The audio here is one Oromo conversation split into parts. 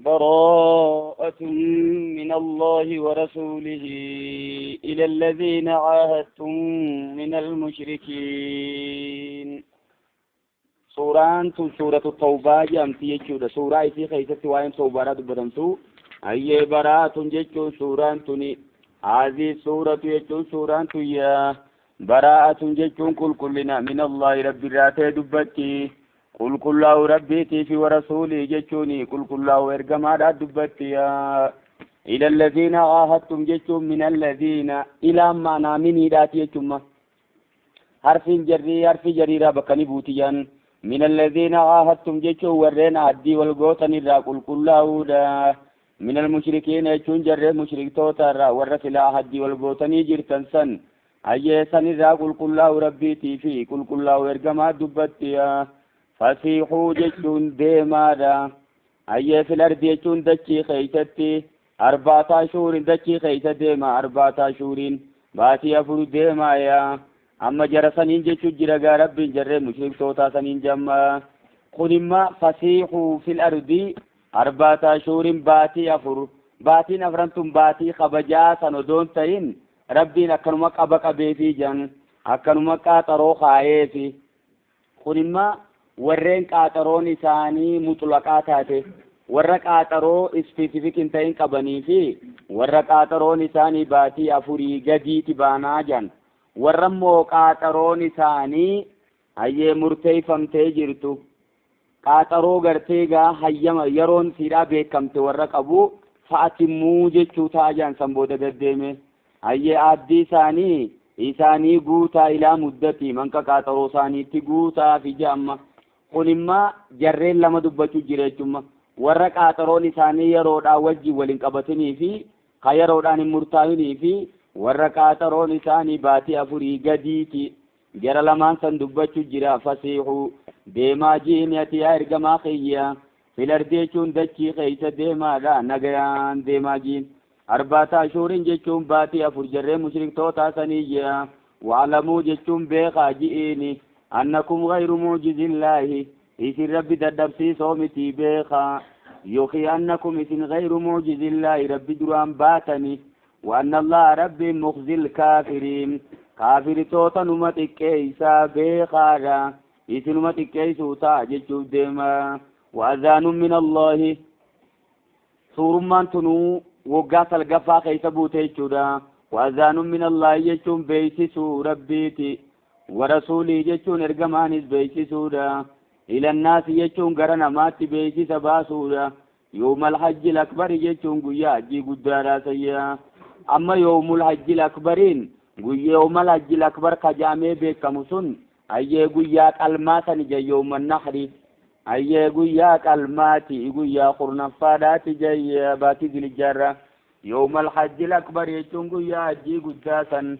براءة من الله ورسوله إلى الذين عاهدتم من المشركين. Suuraan tun suuratu tawbaa jedhamti jechuudha. Suuraa isii keessatti waa'een tawbaadhaa dubbatamtu. Hayyee baraatun jechuun suuraan tuni haazii suuratu jechuun suuraan tun yaa baraa'atun jechuun qulqullina min Allaahi rabbi irraa ta'e dubbatti. Qulqullaa'u rabbiitii fi warasuulii jechuun qulqullaa'u ergamaadhaa dubbatti. Yaa ila alladhiina aahadtum jechuun min alladhiina ilaan maanaa miniidhaati jechuun harfiin jarrii harfii jariiraa bakka ni buuti jedhan. Min alladhiina aahadtum jechuun warreen addii wal gootan irraa qulqullaa'uudha. Min almushrikiina jechuun jarreen mushriktoota irraa warra silaa addii wal gootanii jirtan san hayyee san irraa qulqullaa'u rabbiitii fi qulqullaa'u ergamaa dubbatti. Fasiixuu jechuun deemaadha. Hayyee fil ardi jechuun dachii keeysatti arbaataa shuurin dachii keeysa deema arbaataa shuuriin baatii afur deemaa yaa amma jara saniin jechuu jira gaa rabbiin jarree mushriktootaa saniin jamma kun imma fasiixuu fil ardi arbaataa shuurin baatii afur baatiin afran tun baatii kabajaa san odoon ta'in rabbiin akkanuma qaba qabeefii jan akkanuma qaaxaroo kaayeefi kun imma warreen qaaxaroon isaanii muxlaqaa taate warra qaaxaroo specific hin ta'in qabanii fi warra qaaxaroon isaanii baatii afurii gadiiti baanaa jan warra immoo qaaxaroon isaanii hayyee murteeffamtee jirtu qaaxaroo gartee gaa hayyama yeroon siidhaa beekamte warra qabu fa'atimmuu jechuu ta'a jaan san booda deddeeme hayyee aaddii isaanii isaanii guutaa ilaa muddati manqa qaaxaroo isaaniitti guutaa fi amma kun imma jarreen lama dubbachuu jira jechuudha warra qaaxaroon isaanii yeroodhaan wajjin waliin qabatinii fi ka yeroodhaan hin murtaa'inii fi warra qaaxaroon isaanii baatii afurii gadiiti jara lamaan san dubbachuu jira. Fasiixuu deemaa jiini ati yaa ergamaa kiyya fil ardi jechuun dachii keeysa deemaadha nagayaan deemaa jiin arbaataa shuurin jechuun baatii afur jarree mushriktootaa saniyya wa'lamuu jechuun beekaa ji'iini annakum gayru muujizillaahi isin rabbi dadhabsiisoo miti beekaa yookiin annakum isin gayru muujizillaahi rabbi duraan baatani وأن الله ربي مخزي الكافرين كافر توتا نما تكيسا بيخارا إسنما تكيسو تا جيشو ديما وأذان من الله suurummaan tunuu waggaa salgaffaa keessa buute jechuudha. Waazaanuun min Allaahi jechuun beeksisuu rabbiiti. Warasuulii jechuun ergamaanis beeksisuudha. Ilannaasi jechuun gara namaatti beeksisa baasuudha. Yoomal hajjil akbari jechuun guyyaa hajjii guddaadha sayyaa. Amma yoomul hajjil akbariin guyyaa yoomal hajjil akbar kajaamee beekamu sun hayyee guyyaa qalmaa sani jee yooman nahri hayyee guyyaa qalmaati guyyaa kurnaffaadhaati jee baatii zilijjaarra. Yoomal hajjil akbar jechuun guyyaa hajjii guddaa san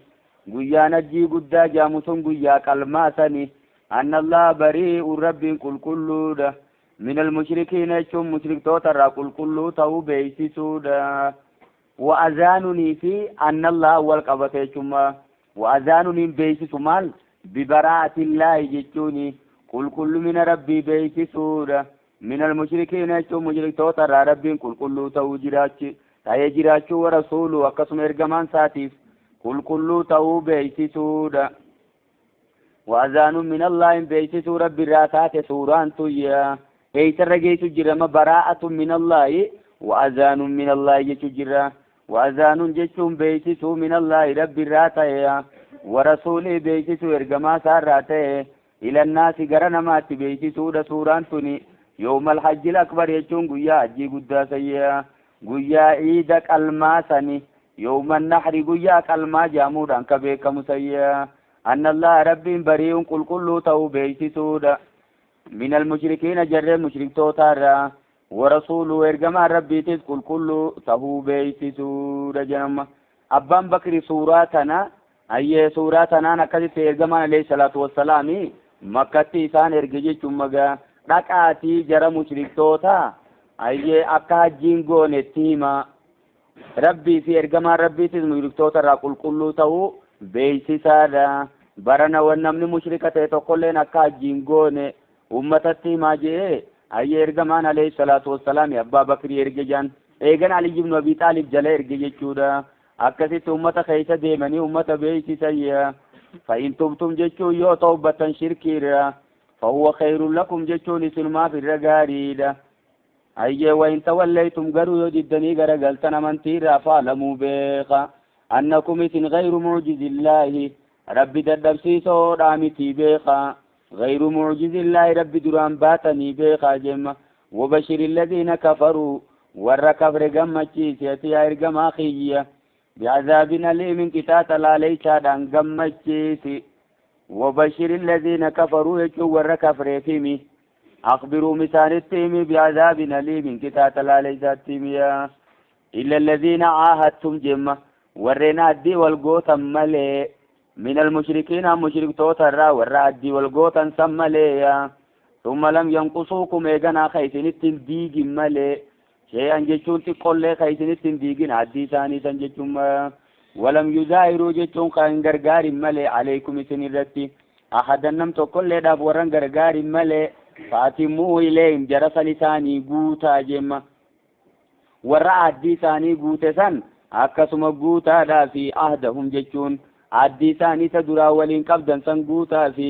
guyyaan hajjii guddaa jaamu sun guyyaa qalmaa sani. Anna Allah bari'u rabbiin qulqulluudha. Min almushrikiina jechuun mushriktoota irraa qulqulluu ta'uu beeksisuudha. Wa'azaanunii fi anna Allah wal qabate jechuun wa'azaanuniin beeksisu maal bibaraa'atillaahi jechuuni qulqullumina rabbii beeksisuudha. Min almushrikiina jechuun mushriktoota irraa rabbiin qulqulluu ta'uu jiraachi ta'ee jiraachuu wa rasuulu akkasuma ergamaan isaatiif qulqulluu ta'uu beeksisuudha. Wa'azaanun min Allaahin beeksisuu rabbi irraa taate suuraan tuyya eeysarra geessu jira ma baraa'atun min Allaahi wa'azaanun min Allaahi jechuu jira. Wa'azaanun jechuun beeksisuu min Allaahi rabbi irraa ta'e wa rasuulii beeksisuu ergamaa isaarraa ta'e ilannaasi gara namaatti beeksisuudha suuraan tuni. Yoomal hajjil akbar jechuun guyyaa hajjii guddaa sayya guyyaa iida qalmaa sani yooman nahri guyyaa qalmaa jaamuudhaan ka beekamu sayya. Anna Allah rabbiin bari'uun qulqulluu ta'uu beeksisuudha. Min almushrikiina jarreen mushriktootaa irraa Warasuulu ergamaan rabbiitis qulqulluu tahuu beeksisuudha jedhama. Abbaan Bakri suuraa tana ayyee suuraa tanaan akkasitti ergamaan alayhi salaatu wassalaami Makkatti isaan erge jechuun magaa dhaqaatii jara mushriktoota ayyee akka hajjiin goonetti hima. Rabbii fi ergamaan rabbiitis mushriktoota irraa qulqulluu ta'uu beeksisaadha. Barana wan namni mushrika ta'e tokkolleen akka hajjiin goone ummatatti himaa je'ee ayyee ergamaan alayhi salaatu wassalaami Abbaa Bakrii erge jaan. Eegan Ali ibn Abi Xaalib jala erge jechuudha. Akkasitti ummata keessa deemanii ummata beeksisan. Fa'in tubtum jechuun yoo tawbatan shirkiirra fahuwa khayrun lakum jechuun isinumaaf irra gaariidha. Ayyee wa in tawallaytum garuu yoo diddanii garagaltan amantiirraa fa'lamuu beeka annakum isin ghayru mu'jizillaahi rabbi dadhabsiisoodhaa mitii beeka ghayru mu'jizillaahi rabbi duraan baatanii beekaa jemma. Wabashiri alladhiina kafaruu warra kafre gammachiisi ati yaa ergamaa kiyya bi'azaabin aliimin qixaaxa laaleysaadhaan gammachiisi. Wabashiri alladhiina kafaruu jechuun warra kafreef himi أخبروا مثال بعذاب أليم كتات لا ليس إلا الذين عاهدتم جمة ورينا أدي والقوتا ملي من المشركين مشرك توتر ورا أدي والقوتا سملي ثم لم ينقصوكم إيغانا خيسين التنديق ملي شيئا جيشون تقول لي خيسين التنديق عدي ثاني سنجتم ولم يزاهروا جيشون خان غرغار ملي عليكم سنرتي أحدا نم تقول لي داب وران غرغار ملي فاتموه إليهم جرس لساني قوتا جمّا warra addii isaanii guute san akkasuma guutaadhaa fi ahdahum jechuun addii isaanii isa duraa waliin qabdan san guutaa fi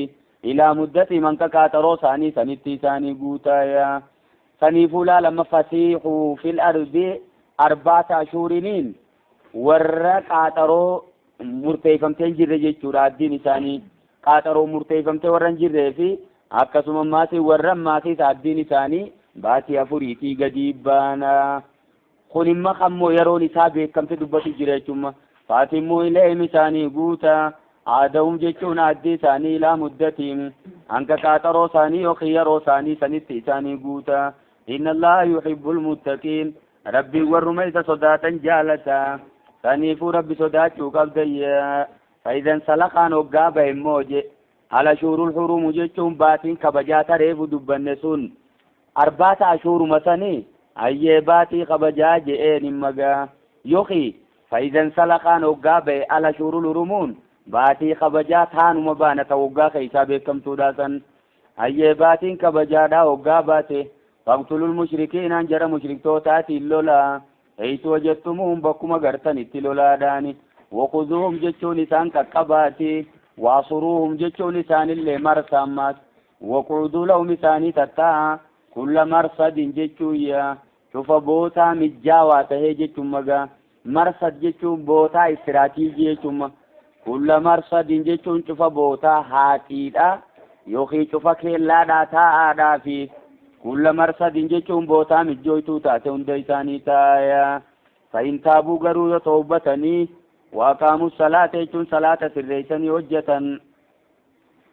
ilaa muddati manka qaaxaroo isaanii sanitti isaanii guutaaya. Saniifuu laalama fasiixuu fil ardi arbaata ashuuriniin warra qaaxaroo murteeffamtee hin jirre jechuudha. Addiin isaanii qaaxaroo murteeffamtee warra hin jirree fi akkasuma maatii warra maatiis addiin isaanii baatii afuriitii gadi baana. Kun imma kammoo yeroon isaa beekamte dubbatu jira jechuudha. Faatimuu ilayhim isaanii guuta aadahum jechuun addii isaanii ilaa muddatiin hanga qaaxaroo isaanii yookiin yeroo isaanii sanitti isaanii guuta. Inna Allaha yuhibbul muttaqiin rabbiin warruma isa sodaatan jaalata. Saniifuu rabbi sodaachuu qabdayya. Fa'idan salaqaan hoggaa bahe immoo je ala shuurul hurumu jechuun baatiin kabajaa tareefu dubbanne sun arbaata ashuuruma sanii ayyee baatii kabajaa je'een hin magaa yookiin fa'idan salaqaan hoggaa bahe ala shuurul hurumuun baatii kabajaa taanuma baana ta hoggaa keessaa beekamtuudha san ayyee baatiin kabajaadhaa hoggaa baate faqtulul mushrikiinaan jara mushriktootaatiin lolaa eeysu wajjattumuun bakkuma gartan itti lolaadhaani wakuzuuhum jechuun isaan qaqqabaati waasuruuhum jechuun isaanillee marsaammaas waquuduu lahum isaanii tattaa'a kulla marsadin jechuun cufa bootaa mijjaawaa tahee jechuun magaa marsad jechuun bootaa istiraatiijii jechuun kulla marsadin jechuun cufa bootaa haaxiidha yookiin cufa keellaadhaa taa'aadhaa fi kulla marsadin jechuun bootaa mijjooytuu taate hunda isaanii taaya. Fa'in taabuu garuu yoo tawbatanii waaqaamu salaata jechuun salaata sirreessanii hojjetan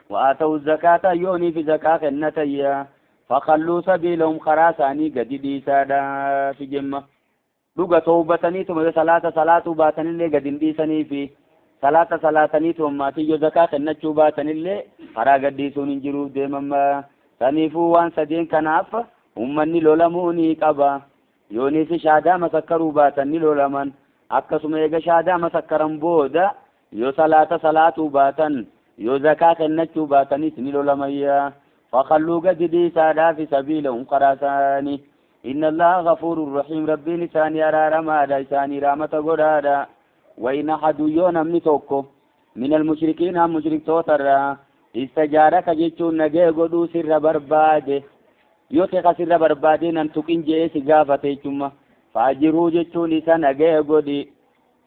wa'aata'u zakaata yoonii fi zakaa kennatayya faqalluu sabiilahum karaa isaanii gadi dhiisaadhaa fi jemma dhuga tawbataniituma yoo salaata salaatuu baatanillee gadi hin dhiisanii fi salaata salaataniituma maatii yoo zakaa kennachuu baatanillee karaa gad dhiisuun hin jiruuf deemamma. Saniifuu waan sadeen kanaaf ummanni lolamuu ni qaba. Yoonii fi shaadaa masakkaruu baatan ni lolaman. Akkasuma eega shaadaa masakkaran booda yoo salaata salaatuu baatan yoo zakaa kennachuu baatanis ni lolamayya. Faqalluu gadi dhiisaadhaafi sabiilahum karaa isaanii. Inna Allaha ghafuurun rahiim rabbiin isaanii araaramaadha isaanii rahmata godhaadha. Wa in ahadu yoo namni tokko min almushrikiina mushriktootarraa istajaaraka jechuun nagee godhuu sirra barbaade yoo ta'e sirra barbaade nan tuqin je'ee si gaafate jechuudha. Faajiruu jechuun isa nagee godhi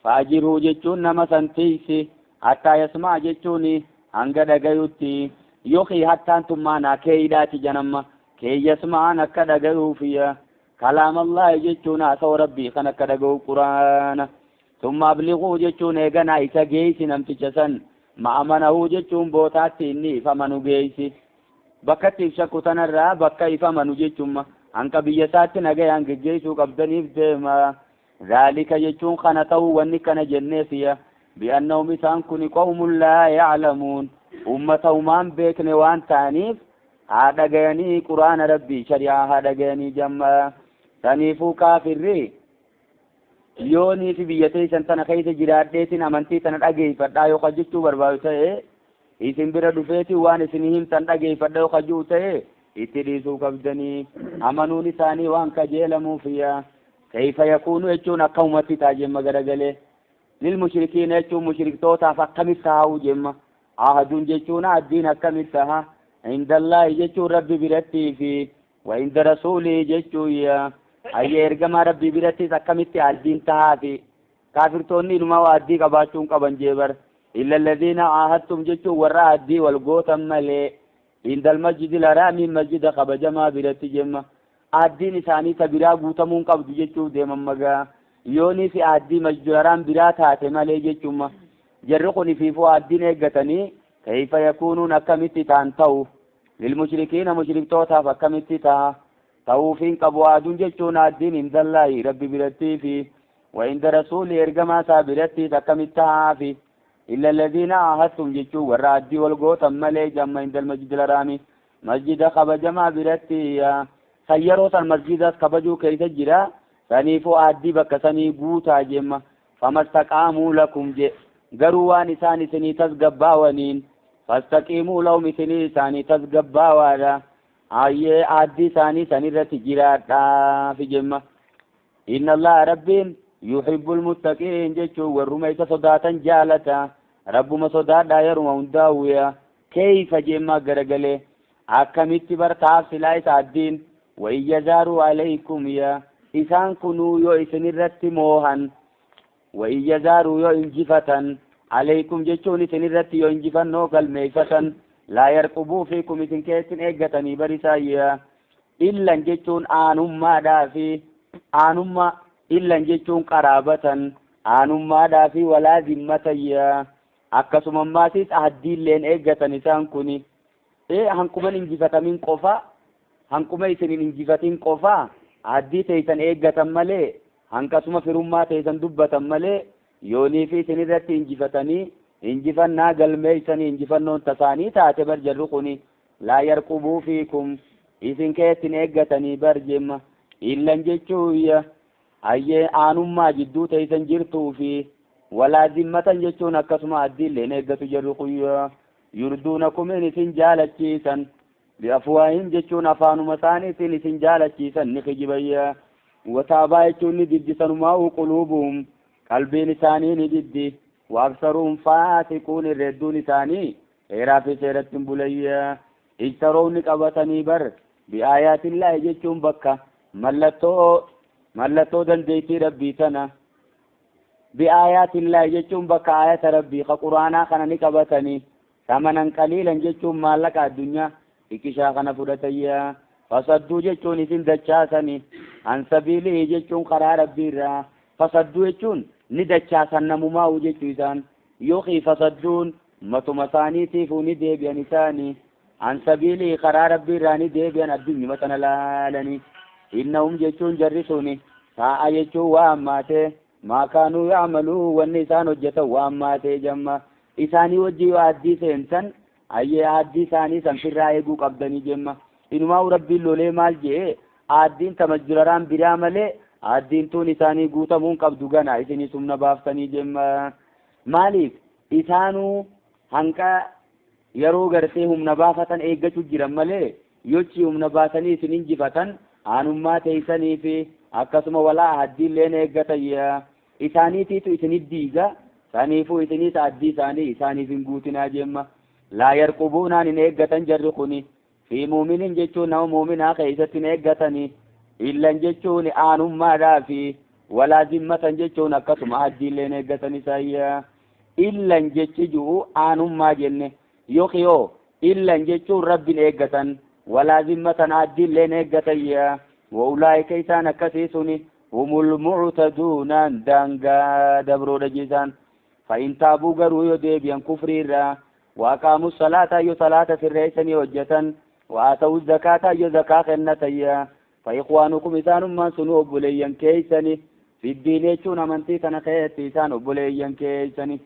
faajiruu jechuun nama san tiisi hattaa yasmaa jechuun hanga dhagayutti yookiin hattaan tummaanaa keeydaati janamma keeyyasmaan akka dhagayuufiya kalaamallaahi jechuun haasawa rabbii kan akka dhagayu quraana tumma abliquu jechuun eeganaa isa geessi namticha san ma'amanahu jechuun bootaatti inni ifamanu geessi bakka itti ibsa kutanarraa bakka ifamanu jechuun Hanqa biyya isaatti nagayaan geggeessuu qabdaniif deema. Zaalika jechuun kana ta'uu wanni kana jenneefiya bi'annahum isaan kun qawmun laa ya'lamuun, ummata humaan beekne waan ta'aniif haa dhagayanii quraana rabbii shari'aa haa dhagayanii jamma. Saniifuu kaafirri yoonii fi biyya teessan tana keessa jiraadheetiin amantii tana dhageeffadhaa yoo jechuu barbaadu ta'e, isin bira dhufeetiin waan isinii himtan dhageeffadha yoo jiru ta'e, itti dhiisuu qabdanii, amanuun isaanii waan kajeelamuufiyya. Kayfa yakuunu jechuun akkamumatti ta'a jemma garagalee. Lilmushrikiina jechuun mushriktootaaf akkamitti taa'uu jemma. Ahaduun jechuun addiin akkamitti ta'a. Indallaahi jechuun rabbi birattii fi wa inda rasuulii jechuun ayyee ergamaa rabbii birattis akkamitti addiin tahaafi. Kaafirtoonni inumaa addii qabaachuun qaban jeebar. Illa alladhiina aahadtum jechuun warra addii wal gootan malee. Indal masjidil haraamii masjida kabajamaa biratti jemma. Addiin isaanii ta biraa guutamuun qabdu jechuuf deeman magaa. Yoonii fi addii masjidil haraam biraa taate malee jechuuma. Jarri kun ifiifuu addiin eeggatanii kayfa yakuunuun akkamitti ta'an ta'u. Lilmushrikiina mushriktootaaf akkamitti ta'a. Ta'uufiin qabu aduun jechuun addiin indallaahi rabbi birattii fi wa inda rasuulii ergamaa isaa birattiis akkamitti ta'aafi. Illa alladhiina aahadtum jechuun warra addii wal gootan malee jamma indal masjidil haraami. Masjida kabajamaa biratti san yeroo san masjidas kabajuu keessa jira. Saniifuu addii bakka sanii guutaa jemma. Famastaqaamuu lakum je garuu waan isaan isinii tasgabbaawaniin fastaqiimuu lahum isinii isaanii tasgabbaawaadha. Ayyee addii isaanii sanirratti jiraadhaafi jemma. Inna allaha rabbiin yuhibbul muttaqiin jechuun warruma isa sodaatan jaalata. Rabbuma sodaadhaa yeruma hundaa'uya. Keeyfa jemma garagalee akkamitti bartaaf silaa isa addiin wa in yazaaruu alaykum ya isaan kunuu yoo isinirratti moohan wa in yazaaruu yoo injifatan alaykum jechuun isinirratti yoo injifannoo galmeeffatan laa yarqubuu fiikum isin keessin eeggatanii barisaayya. Illan jechuun aanummaadhaa fi aanummaa, illan jechuun qaraabatan aanummaadhaa fi walaa zimmatayya. Akkasuma ammaasis addiilleen eeggatan isaan kuni. Hanquman injifatamin qofa, hanquma isin hin injifatin qofa addii teessan eeggatan malee, hanqasuma firummaa teessan dubbatan malee, yoonii fi isin irratti injifatanii injifannaa galmeessanii injifannoon tasaanii taate bar jarri kuni laa yarqubuu fiikum isin keessin eeggatanii bar jemma. Illan jechuun ayyee aanummaa jidduu teessan jirtuu fi walaa zimmatan jechuun akkasuma addiilleen eeggatu jarri kuyya. Yurduunakumin isin jaalachiisan biafwaahim jechuun afaanuma isaaniitiin isin jaalachiisan ni kijibayya. Wataabaa jechuun ni diddisanumaa'u quluubuhum qalbiin isaanii ni diddi. Waaksaruun faasiquun irreedduun isaanii heeraa fi seeratti hin bulayya. Ijtaroonni qabatanii bar bi'aayaatillaahi jechuun bakka mallattoo dandeettii rabbii tana. Bi'aayaatillaahi jechuun bakka aayata rabbii ka quraanaa kana ni qabatanii. Samanan qaliilan jechuun maallaqa addunyaa xiqqishaa kana fudhatayya. Fasadduu jechuun isin dachaasani. An sabiilii jechuun karaa rabbiirraa. Fasadduu jechuun ni dachaasan namumaa'u jechuu isaan. Yookiin fasadduun matuma isaaniitiifuu ni deebi'an isaanii. An sabiilii karaa rabbiirraa ni deebi'an addunyuma tana laalanii. Innahum jechuun jarri suni saa'a jechuun waa hammaatee maa kaanuu ya'maluu wanni isaan hojjetan waa hammaatee jamma. Isaanii wajji yoo addii seentan ayyee addii isaanii san firraa eeguu qabdanii jemma. Inumaa rabbiin lolee maal jee addiin tamajjiraraan biraa malee addiin tuun isaanii guutamuun qabdu gana isinii sumna baaftanii jemma. Maaliif isaanuu hanqa yeroo gartee humna baafatan eeggachuu jiran malee yochi humna baasanii isin injifatan aanummaa teessanii fi akkasuma walaa addiilleen eeggatayya. Isaaniitiitu isinit diiga saniifuu isiniis addii isaanii isaaniif hin guutinaa jemma. Laa yarqubuunaan hin eeggatan jarri kuni. Fi muuminin jechuun nama muuminaa keessatti hin eeggatanii. Illan jechuun aanummaadhaa fi walaa zimmatan jechuun akkasuma addiilleen eeggatan isaayya. Illan jechi ji'u aanummaa jenne yookiin yoo illan jechuun rabbin eeggatan walaa zimmatan addiilleen eeggatayya. Wa ulaa'ika isaan akkasii suni humul mu'taduunaan daangaa dabroodha jeesaan. Fa'in taabuu garuu yoo deebi'an kufriirraa waaqaamu salaataa yoo salaata sirreessanii hojjetan waa ta'u zakaataa yoo zakaa kennatayya. Fa ikhwaanukum isaanummaan sunu obboleeyyan keeysani fiddiin jechuun amantii tana keessatti isaan obboleeyyan keeysani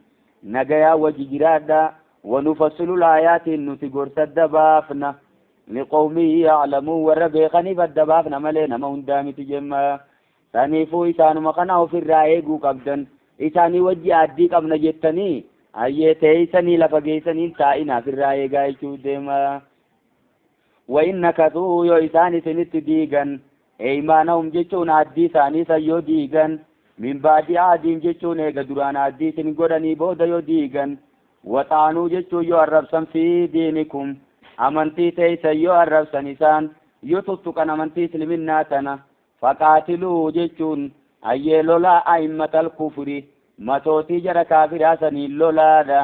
nagayaa wajji jiraadha. Wanufassilu laayaatiin nuti gorsa adda baafna liqawmii yaclamuun warra beekaniif adda baafna malee nama hundaa miti jemma. Saniifuu isaanuma kana ofirraa eeguu qabdan. Isaanii wajji aaddii qabna jettanii ayyee teeysanii lafa geeysaniin taa'ina ofirraa eegaa jechuu deema. Wa in nakasuu yoo isaan isinitti diigan eymaanahum jechuun aaddii isaanii san yoo diigan min baadi aadiin jechuun eega duraan aaddii isin godhanii booda yoo diigan waxaanuu jechuun yoo arrabsan fi diinikum amantii teeysan yoo arrabsan isaan yoo tuttuqan amantii isliminnaa tana faqaatiluu jechuun ayyee lolaa a'immatal kufri matootii jara kaafiraa saniin lolaadha.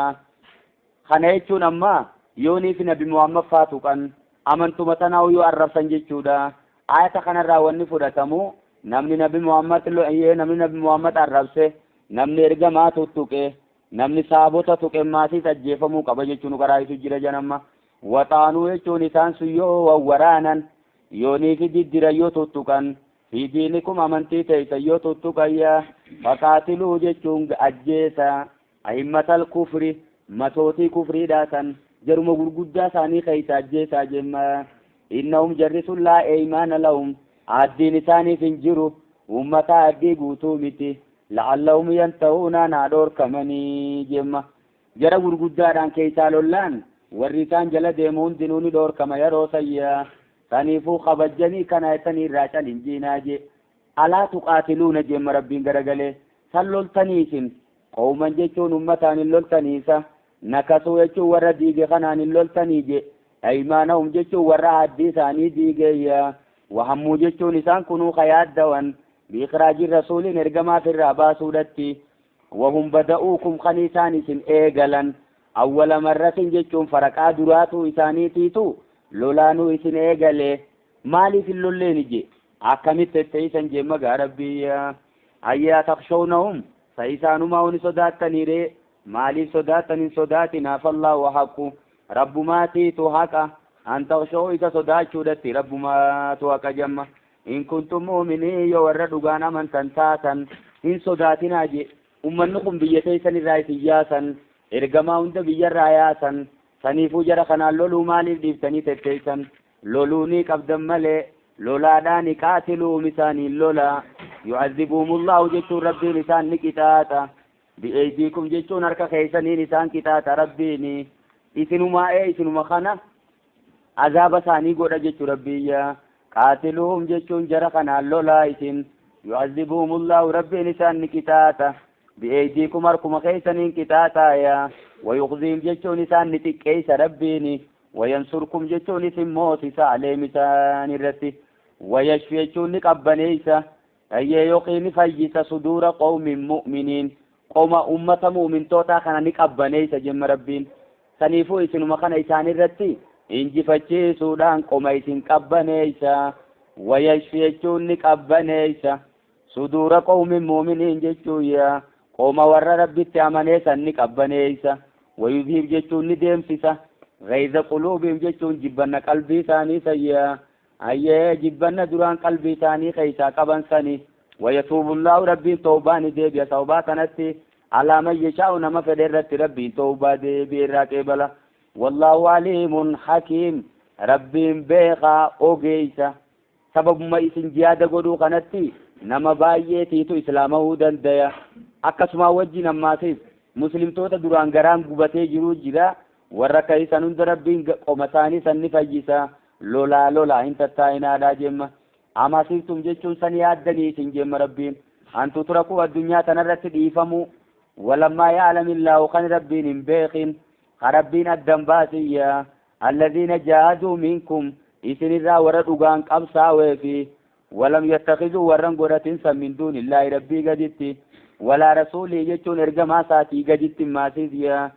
Kana jechuun amma yoonii fi Nabi Muhammad faa tuqan amantuma tanaa yoo arrabsan jechuudha. Ayata kanarraa wanni fudhatamu namni Nabi Muhammad namni Nabi Muhammad arrabse namni ergamaa tuttuqe namni saabota tuqe maasiis ajjeefamuu qaba jechuun karaa isu jira janamma. Waxaanuu jechuun isaan sun yoo wawwaraanan yoonii fi diddira yoo tuttuqan fi diinikum amantii teeysan yoo tuttuqayya faqaatiluu jechuun ajjeesa a'immatal kufri matootii kufriidhaa san jaruma gurguddaa isaanii keeysa ajjeesaa jemma. Innahum jarri sun laa eymaana lahum addiin isaaniif hin jiru ummata addii guutuu miti la'allahum yantahuuna naa dhoorkamanii jemma. Jara gurguddaadhaan keeysaa lollaan warri isaan jala deemu hundinuu ni dhoorkama yeroo sayyaa. Saniifuu kabajjanii kana jettanii irraa calin jiinaa je alaa tuqaatiluuna jemma rabbiin garagalee san loltanii isin qawman jechuun ummataan hin loltaniisa nakasuu jechuun warra diige kanaan hin loltanii je aymaanahum jechuun warra addii isaanii diigeeyya wahammuu jechuun isaan kunuu kayaaddawan biikraaji rasuuliin ergamaaf irraa baasuudhatti wahum bada'uukum kan isaan isin eegalan awwala marratin jechuun faraqaa duraatuu isaaniitiitu lolaanuu isin eegale maaliif hin lolleen je akkamitti etteeysan jemma gaa rabbiyya ayyaa takshawnahum sa isaanumaa uni sodaattaniire maaliif sodaattan hin sodaatinaa fallaahu haqu rabbumaatiitu haqa an takshaw isa sodaachuudhatti rabbumaatu haqa jemma. In kuntum mu'minii yoo warra dhugaan amantan taatan hin sodaatinaa je ummanni kun biyya teeysan irraa isin yaasan ergamaa hunda biyyarraa yaasan saniifuu jara kanaan loluu maaliif dhiiftanii tetteeysan loluu ni qabdan malee lolaadhaan qaatiluum isaaniin lola yu'azzibuhumullaahu jechuun rabbiin isaan ni qixaaxa bi'eydiikum jechuun harka keeysaniin isaan qixaaxa rabbiini isinumaa ee isinuma kana azaaba isaanii godha jechuu rabbiyya. Qaatiluhum jechuun jara kanaan lolaa isin yu'azzibuhumullaahu rabbiin isaan ni qixaaxa bi'eydiikum harkuma keeysaniin qixaaxaaya wayukhziihim jechuun isaan ni xiqqeeysa rabbiini wayansurkum jechuun isin moosisa aleem isaan irratti wayashfi jechuun ni qabbaneeysa ayyee yookiin ni fayyisa suduura qawmin mu'miniin qoma ummata mu'mintootaa kana ni qabbaneeysa jemma rabbiin. Saniifuu isinuma kana isaan irratti injifachiisuudhaan qoma isin qabbaneeysa wayashfi jechuun ni qabbaneeysa suduura qawmin mu'miniin jechuun qoma warra rabbitti amanee san ni qabbaneeysa wayudhib jechuun ni deemsisa gayza quluubihim jechuun jibbanna qalbii isaanii sayya ayyee jibbanna duraan qalbii isaanii keeysaa qaban sani wayatuubu llaahu rabbiin tawbaa ni deebi'a tawbaa kanatti alaa man yashaa'u nama fedhe irratti rabbiin tawbaa deebi'e irraa qeebala. Wallaahu aliimun hakiim rabbiin beekaa ogeeysa sababuma isin jihaada godhuu kanatti nama baay'eetiitu islaamahuu dandaya. Akkasuma wajjin ammaatiif muslimtoota duraan garaan gubatee jiruu jira warra akka isan hunda rabbiin qoma isaanii san ni fayyisa lolaa lolaa hin tattaa'inaadhaa jemma. Amasiiftum jechuun san yaaddanii isin jemma rabbiin an tutrakuu addunyaa tanarratti dhiifamuu walammaa ya'lamillaahu kan rabbiin hin beekin ka rabbiin addan baasiyya alladhiina jaahaduu minkum isinirraa warra dhugaan qabsaawee fi walam yattakizuu warran godhatin san min duunillaahi rabbii gaditti walaa rasuulii jechuun ergamaa isaatii gaditti maasisya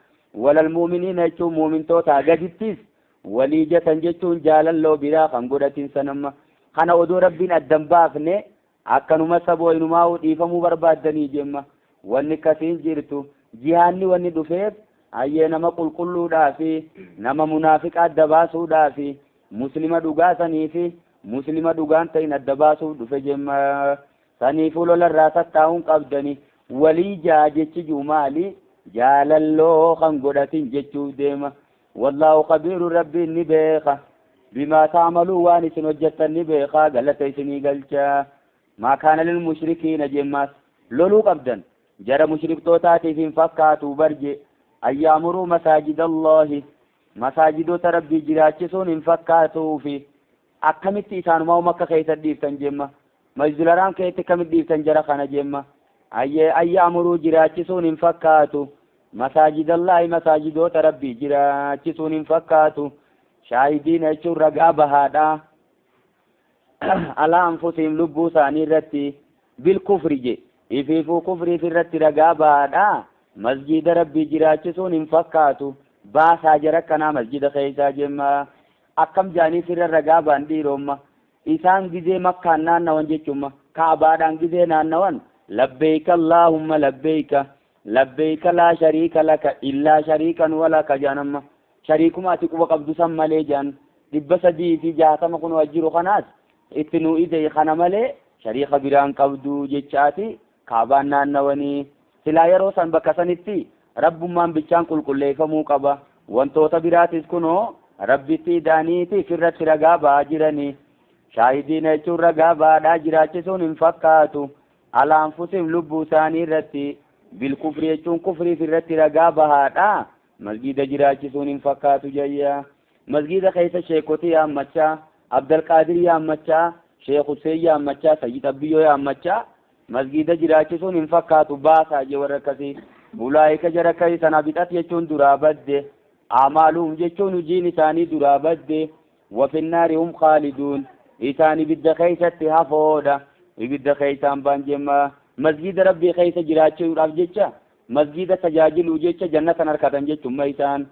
walal mu'miniina jechuun mu'mintootaa gadittis waliijatan jechuun jaalalloo biraa kan godhatin sanamma kana odoo rabbiin addan baafne akkanuma saboo inumaa dhiifamuu barbaaddanii jemma. Wanni akkasiin jirtu jihaanni wanni dhufeef ayyee nama qulqulluudhaa fi nama munaafiqa adda baasuudhaa fi muslima dhugaa sanii fi Muslima dhugaan ta'in adda baasuuf dhufe jemma. Saniifuu lolarraa tattaa'uun qabdani. Walii jaa jechi jiru maali? Jaalalloo kan godhatin jechuuf deema. Wallaahu khabiiru, rabbiin ni beeka. Bimaa ta'maluu, waan isin hojjettan ni beeka, galata isinii galcha. Maa kaana lil mushrikiina jemmaas loluu qabdan. Jara mushriktootaatiif hin fakkaatu barje. An ya'muruu masaajidallaahi, masaajidota rabbii jiraachisuun hin fakkaatuufi. Akkamitti isaanumaa Makka keessa dhiiftan jemma? Masjidul Haraam keessatti akkamitti dhiiftan jara kana jemma? Ayyee, an ya'muruu jiraachisuun hin fakkaatu. Masaajidallaahi, masaajidoota rabbii jiraachisuun hin fakkaatu. Shaahidiina jechuun ragaa bahaadha. Alaa anfusihim, lubbuu isaanii irratti, bil kufri je, ifiifuu kufriif irratti ragaa bahaadha. Masjida rabbii jiraachisuun hin fakkaatu. Baasaa jara kanaa masjida keessaa jemma. Akkam jaaniif irra ragaa ba'an dhiiromma? Isaan gizee Makkaan naannawan jechuumma, Kaabaadhaan gizee naannawan, labbeeyka allaahumma labbeeyka, labbeeyka laa shariika laka illaa shariikan walaka jaanamma. Shariikuma ati quba qabdu san malee jaan. 360 kun jiru kanaas itti nu ide, kana malee shariika biraan qabdu jechaati Kaabaan naannawanii. Silaa yeroo san bakka sanitti rabbummaan bichaan qulqulleeffamuu qaba. Wantoota biraatis kunoo rabbitti idaaniitiif irratti ragaa ba'aa jiranii. Shaahidiina jechuun ragaa ba'aadhaa jiraachisuun hin fakkaatu. Alaa anfusihim, lubbuu isaanii irratti, bilkufri jechuun kufriif irratti ragaa bahaadha. Masgiida jiraachisuun hin fakkaatu jayya. Masgiida keessa sheekotii yaammachaa, Abdalqaadir yaammachaa, Sheekh Hussein yaammachaa, Sayyid Abbiyyoo yaammachaa masgiida jiraachisuun hin fakkaatu, baasaa je warra akkasii. Ulaa'ika, jara akkasii sana, bixat jechuun duraa badde. Amaaluhum jechuun hojiin isaanii duraa badde. Wafinnaari hum khaaliduun, isaan ibidda keessatti hafoodha, ibidda keessaan baan jemma. Masgiida rabbii keessa jiraachuudhaaf jecha, masgiida tajaajiluu jecha jannatan harkatan jechumma isaan.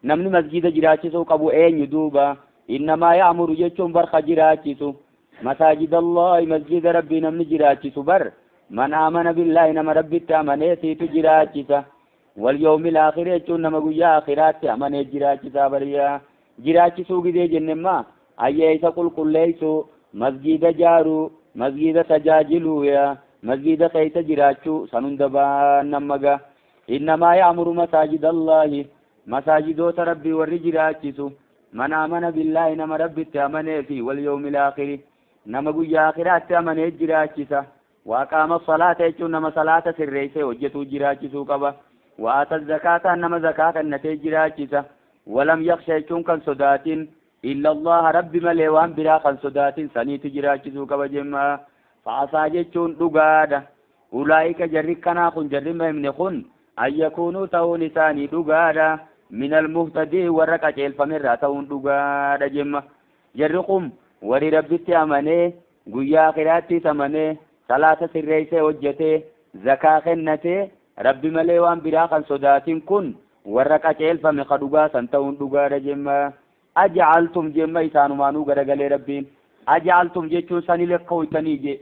Namni masgiida jiraachisuu qabu eenyu duuba? Innamaa ya'muru jechuun barka jiraachisu. Masaajidallaahi, masgiida rabbii namni jiraachisu bar man aamana billaahi, nama rabbitti amanee siitu jiraachisa. Wal yawmil aakhir jechuun nama guyyaa akhiraatti amanee jiraachisaa bariyaa. Jiraachisuu gidee jennemma, ayyee, isa qulqulleessu, masgiida jaaruu, masgiida tajaajiluu, yaa masgiida keessa jiraachuu san hunda baannammaga. Innamaa ya'muru masaajidallaahi, masaajidoota rabbii warri jiraachisu, man aamana billaahi, nama rabbitti amanee fi wal yawmil aakhiri, nama guyyaa akhiraatti amanee jiraachisa. Waaqaama salaata jechuun nama salaata sirreessee hojjetuu jiraachisuu qaba. Wa'aata zakaataan, nama zakaa kennatee jiraachisa. Walam yaksha jechuun kan sodaatin, illa allaha, rabbi malee waan biraa kan sodaatin saniitu jiraachisuu qaba jemma. Fa'asaa jechuun dhugaadha. Ulaa'ika, jarri kanaa kun, jarri mahimne kun, an yakuunuu ta'uun isaanii dhugaadha. Min almuhtadii, warra qaceelfamerraa ta'uun dhugaadha jemma. Jarri kun warri rabbitti amanee, guyyaa akhiraattis amanee, salaata sirreessee hojjetee, zakaa kennatee, rabbi malee waan biraa kan sodaatin kun warra qaceelfame ka dhugaa san ta'uun dhugaadha jemma. Ajacaltum jemma, isaanumaanuu garagalee rabbiin. Ajacaltum jechuun sani lakkooytanii je.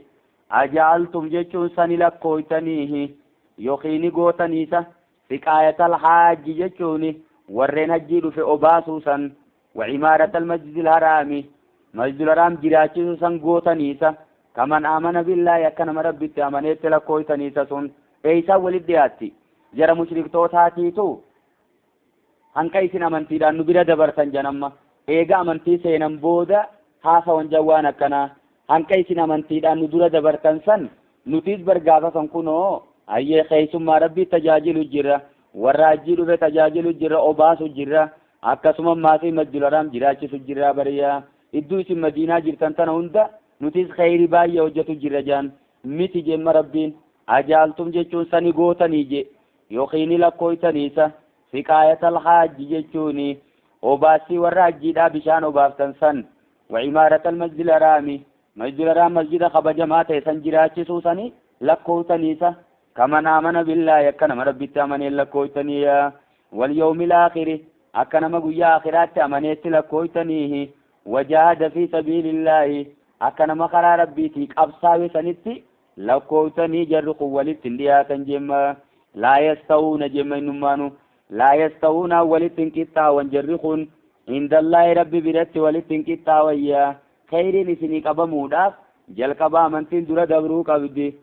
Ajacaltum jechuun sani lakkooytaniihi yookiin gootaniisa. Siqaayatal haajji jechuun warreen hajjii dhufe obaasuu san, wa imaaratal masjidil haraami, masjidul haraam jiraachisuu san gootaniisa. Kaman aamana billaahi, akka nama rabbitti amaneetti lakkooytaniisa sun eeysaan walit dhiyaatti? Jara mushriktootaatiitu hanqa isin amantiidhaan nu bira dabartan janamma. Eega amantii seenan booda haasawan jawwaan akkanaa. Hanqa isin amantiidhaan nu dura dabartan san, nutis bar gaafa san kunoo ayyee keessummaa rabbii tajaajilu jirra, warra hajjii dhufe tajaajilu jirra, obaasu jirra, akkasuma maasii masjidul haraam jiraachisu jirra bariyaa. Iddoo isin Madiinaa jirtan tana hunda nutis kheyri baay'ee hojjetu jirra jaan miti jemma. Rabbiin ajaaltum jechuun sani gootanii je yookiin lakkooytaniisa. Siqaayatal haajji jechuun obaasii warra hajjiidhaa bishaan obaaftan san, wa imaaratal masjidil haraami, masjidul haraam masjida kabajamaa ta'e san jiraachisuu sani lakkooytaniisa. Kaman aamana billaahi, akka nama rabbitti amaneen lakkooytaniya. Wal yawmil aakhiri, akka nama guyyaa akhiraatti amaneetti lakkooytaniihi. Wajaahada fi sabiilillaahi, akka nama karaa rabbiitii qabsaawe sanitti lakkooytanii. Jarri kun walitti hin dhiyaatan jemma. Laa yastawuuna jemma, innummaanu laa yastawuuna, walitti hin qixxaawan jarri kun. Indallaahi, rabbi biratti walitti hin qixxaawayya. Kheyriin isinii qabamuudhaaf jalqaba amantiin dura dabruu qabdi.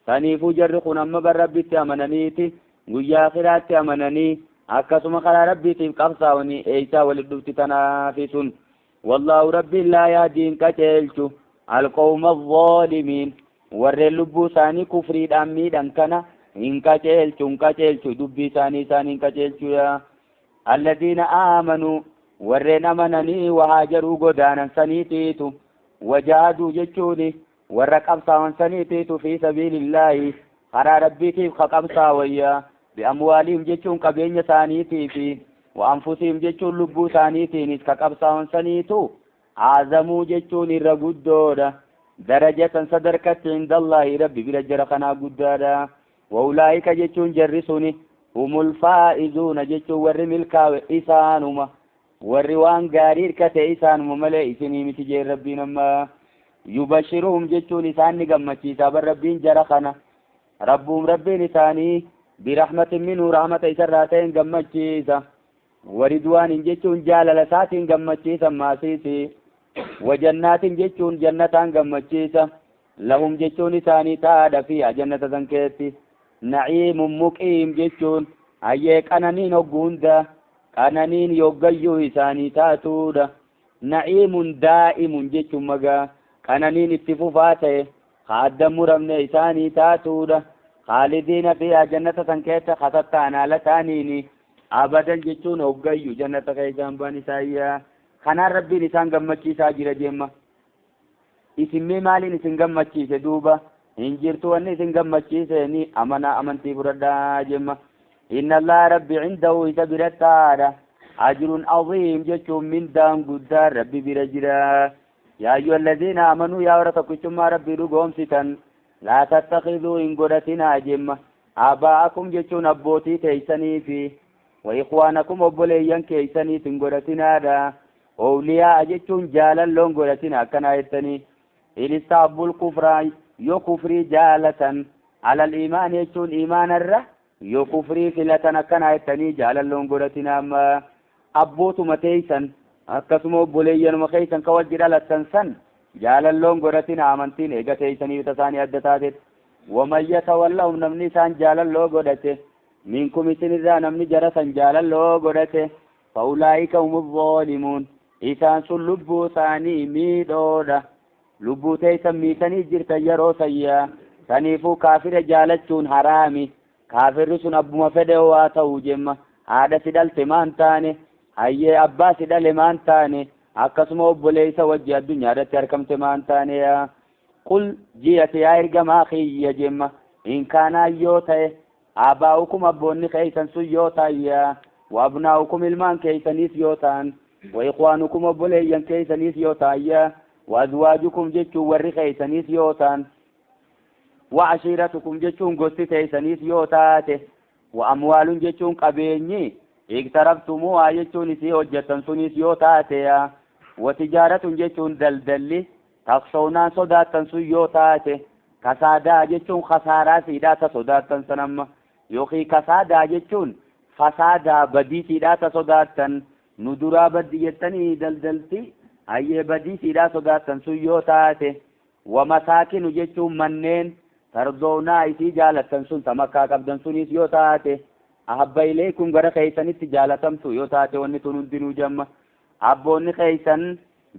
Saniifuu jarri kun amma bar Rabbitti amananiiti guyyaa akhiraatti amananii akkasuma karaa Rabbiitiif qabsaawanii eeysaa walit dhufti tanaafi sun. Wallaahu Rabbiin laa yahdii hin qaceelchu alqawma alzaalimiin warreen lubbuu isaanii kufriidhaan miidhan kana hin qaceelchu hin qaceelchu dubbii isaanii isaan hin qaceelchu yaa Alladiina aamanuu warreen amananii wahaajaruu godaanan saniitiitu wajaahaduu jechuuni warra qabsaawan saniitiitu fi sabiilillaahi karaa Rabbiitiif ka qabsaawayya bi'amwaalihim jechuun qabeenya isaaniitii fi wa anfusihim jechuun lubbuu isaaniitiinis ka qabsaawan saniitu aazamuu jechuun irra guddoodha darajatan sadarkatti indallaahi Rabbi bira jara kanaa guddaadha. Wa ulaa'ika jechuun jarri suni humul faa'izuuna jechuun warri milkaawe isaanuma. Warri waan gaarii hirkate isaanuma malee isinii miti jeen Rabbiin amma. Yubashiruhum jechuun isaan ni gammachiisa bar Rabbiin jara kana. Rabbuhum Rabbiin isaanii birahmatin minhu rahmata isarraa ta'een gammachiisa. Waridwaanin jechuun jaalala isaatiin gammachiisa maasiisi. Wajannaatin jechuun jannataan gammachiisa. Lahum jechuun isaanii taadha fiiha jannata san keessatti. Na'iimun muqiim jechuun hayyee qananiin hoggu hunda qananiin yoggayyuu isaanii taatuudha. Na'iimun daa'imun jechuun magaa qananiin itti fufaa ta'e ka adda muramne isaanii taatuudha. Khaalidiina fiiha jannata san keessa katattaan haala ta'aniini abadan jechuun hoggayyu jannata keessaan ba'an isaayyaa. Kanaan Rabbiin isaan gammachiisaa jira jemma. Isin mee maaliin isin gammachiise duuba? Hin jirtu wanni isin gammachiiseeni amanaa amantii fudhadhaa jemma. Inna Allaha Rabbi indahu isa birattaadha. Ajrun aziim jechuun mindaan guddaan Rabbi bira jira. Yaa ayyuha allaziina amanuu yaa warra tokkichummaa Rabbii dhugoomsitan laa tattakiduu hin godhatinaa jemma. Abaa'akum jechuun abbootii teeysanii fi wa ikhwaanakum obboleeyyan keeysaniif hin godhatinaadha. Owliyaa'a jechuun jaalalloo hin godhatina akkanaa jettanii. In istahabbul kufra yoo kufrii jaalatan alal iimaani jechuun iimaanarra yoo kufrii filatan akkanaa jettanii jaalalloo hin godhatina amma abbootuma teeysan akkasuma obboleeyyanuma keeysan ka wajji dhalattan san jaalalloo hin godhatina amantiin eega teeysanii tasaanii adda taatetti. Waman yatawallahum namni isaan jaalalloo godhate minkum isinirraa namni jara san jaalalloo godhate Fa'ulaa'ika humu zaalimuun isaan sun lubbuu isaanii miidhoodha. Lubbuu teessan miitanii jirtan yeroo sayyaa. Saniifuu kaafira jaalachuun haraami. Kaafirri sun abbuma fedhe waa ta'u jemma. Haadha si dhalte maan taane, hayyee abbaa si dhale maan taane, akkasuma obboleessa wajji addunyaa irratti argamte maan taane yaa. Qul ji'ate yaa ergamaa kiyya jemma. In kaanaa yoo ta'e Aabaa'ukum abboonni keeysan sun yoo ta'an, wa abnaa'ukum ilmaan keeysaniis yoo ta'an, wa ikhwaanukum obboleeyyan keeysaniis yoo ta'an, wa azwaajukum jechuun warri keeysaniis yoo ta'an, wa ashiiratukum jechuun gosti teeysaniis yoo taate, wa amwaalun jechuun qabeenyi iqtaraftumuuhaa jechuun isii hojjettan suniis yoo taate, wa tijaaratun jechuun daldalli takshownaan sodaattan sun yoo taate, Kasaadaa jechuun kasaaraa siidhaa ta sodaattan san amma yookiin kasaadaa jechuun fasaadaa badii siidhaa ta sodaattan nu duraa baddi jettanii daldalti hayyee badii siidhaa sodaattan sun yoo taate wa masaakinu jechuun manneen tardownaa isii jaalattan sun ta makkaa qabdan suniis yoo taate ahabba ileekum gara keeysanitti jaalatamtu yoo taate wanni tun hundinuu jamma abboonni keeysan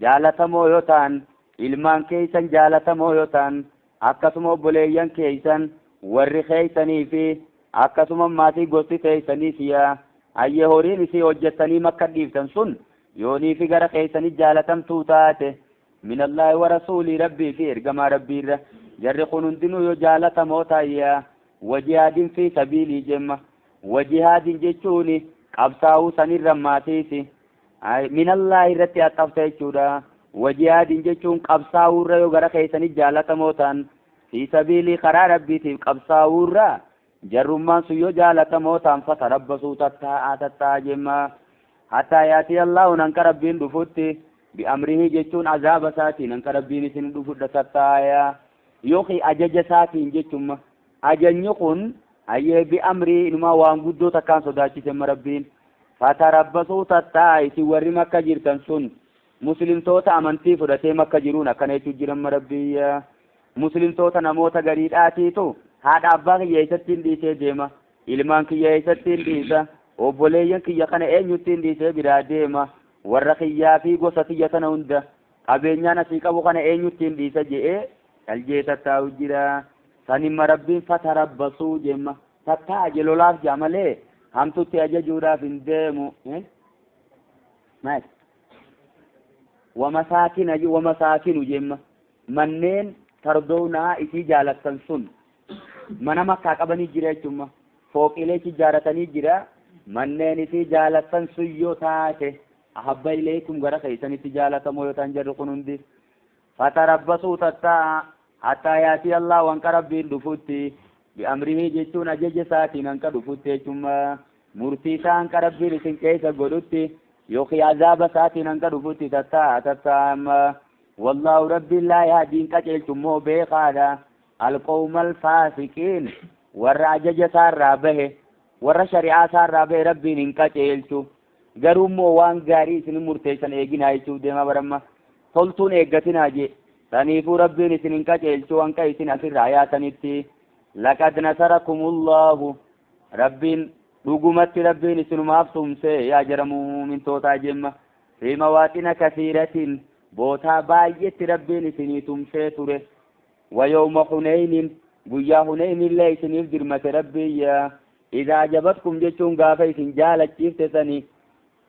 jaalatamoo yoo ta'an, ilmaan keessan jaalatamoo yoo ta'an, akkasuma obboleeyyan keessan, warri keessanii fi akkasuma maatii gosti teessaniis yaa hayyee horiin isii hojjettanii makka dhiiftan sun yoonii fi gara keessanii jaalatamtuu taate minallaahi wa rasuulii rabbii fi ergamaa rabbiirra jarri kun hundinuu yoo jaalatamoo ta'an yaa wajihaadin fi sabiilii jemma wajihaadin jechuun qabsaa'uu sanirra maatiisi Minallaahi irratti axxafta jechuudha. Wajihaadin jechuun qabsaa'uu irra yoo gara keessanii jaalatamoo ta'an fi sabiilii karaa rabbiitiif qabsaa'uu irra jarrummaan sun yoo jaalatamoo ta'an fatarabbasuu tattaa'aa tattaa'aa jemma. Hattaa yaatii Allaahuun hanqa rabbiin dhufutti bi'amrihii jechuun azaaba isaatiin hanqa rabbiin isin dhufudha tattaa'aa yookiin ajaja isaatiin jechuun ajajni kun hayyee bi'amrii inumaa waan guddoo takkaan sodaachise rabbiin. Fatarabbasuu tattaa'a isin warri makka jirtan sun. Muslimtoota amantii fudhatee Makka jiruun akkana jechuu jiran Rabbii. Muslimtoota namoota gariidhaatiitu haadha abbaa kiyya eessatti hin dhiisee deema, ilmaan kiyya eessatti hin dhiisa, obboleeyyan kiyya kana eenyutti hin dhiisee biraa deema, warra kiyyaa fi gosa tiyya tana hunda qabeenyaan asii qabu kana eenyutti hin dhiisa je'ee dhaljee tattaa'u jira. Sanimma Rabbiin fatarabbasuu jemma tattaa'a je lolaaf jaa malee hamtutti ajajuudhaaf hin deemu. Maal? Wamasaakina wamasaakinu jemma manneen tardownaa isii jaalattan sun mana Makkaa qabanii jira jechuudha. Fooqilee ijaaratanii jira. Manneen isii jaalattan sun yoo taate ahabba ilaykum gara keessanitti jaalatamoo yoo ta'an jarri kun hundi fatarabbasuu tattaa'a hattaa yaatii Allah wanqa Rabbiin dhufutti bi'amrihi jechuun ajaja isaatiin hanqa dhufutti jechuudha. Murtii isaa hanqa Rabbiin isin keessa godhutti yookiin azaaba isaatiin hanqa dhufutti tattaa'a tattaa'a. Wallaahu Rabbiin laa yahdiin qajeelchu immoo beekaadha. Alqawma alfaasiqiin warra ajaja isaarraa bahe, warra shari'aa isaarraa bahe Rabbiin hin qajeelchu. Garuu immoo waan gaarii isin murteessan eeginaa jechuuf deema baramma. Toltuun eeggatinaa jee. Saniifuu Rabbiin isin hin qajeelchu hanqa isin asirraa yaatanitti. Laqad nasarakumullahu Rabbiin dhugumatti Rabbiin isinumaaf tumse yaa jara muumintootaa jemma. Fi mawaaxina kasiiratiin bootaa baay'eetti Rabbiin isinii tumsee ture. Wayawma Huneynin guyyaa Huneynillee isiniif dirmate Rabbiin yaa. Idaa ajabatkum jechuun gaafa isin jaalachiifte sani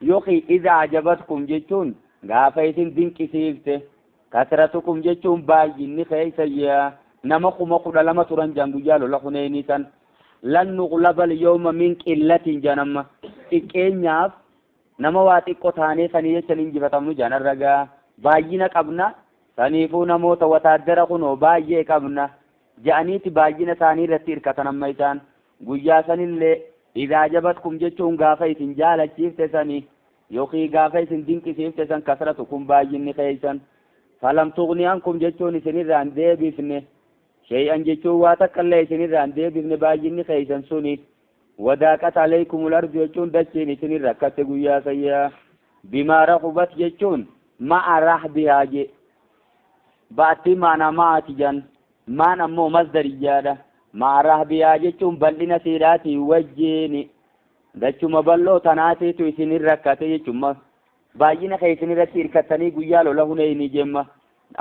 yookiin idaa ajabatkum jechuun gaafa isin dinqisiifte kasratukum jechuun baay'inni keessa yaa nama 12,000 turan jaan guyyaa lola Huneynii san. Lan nuqlaba al-yawma min qillatin jaan amma xiqqeenyaaf nama waa xiqqoo taanee sanii jechan injifatamnu jaan arragaa baay'ina qabna saniifuu namoota wataaddara kunoo baay'ee qabna ja'aniiti baay'ina isaanii irratti hirkatan amma isaan guyyaa sanillee idaa ajabatkum jechuun gaafa isin jaalachiifte sani yookiin gaafa isin dinqisiifte san kasratukum baay'inni keessan falam tughni ankum jechuun isinirraa hin deebifne shay'an jechuun waa takka illee isinirraa hin deebifne baay'inni keessan suni wadaaqat alaykumul ardu jechuun dachiin isinirra akkatte guyyaa sayyaa bimaa rahubat jechuun ma'a rahbihaa je ba'atti maanaa ma'aati jan maan ammoo masdariyyaadha ma'a rahbihaa jechuun bal'ina siidhaatii wajjiini dachuma bal'oo tanaatiitu isinirra akkate jechuun baay'ina keessan irratti hirkattanii guyyaa lola Huneyni jemma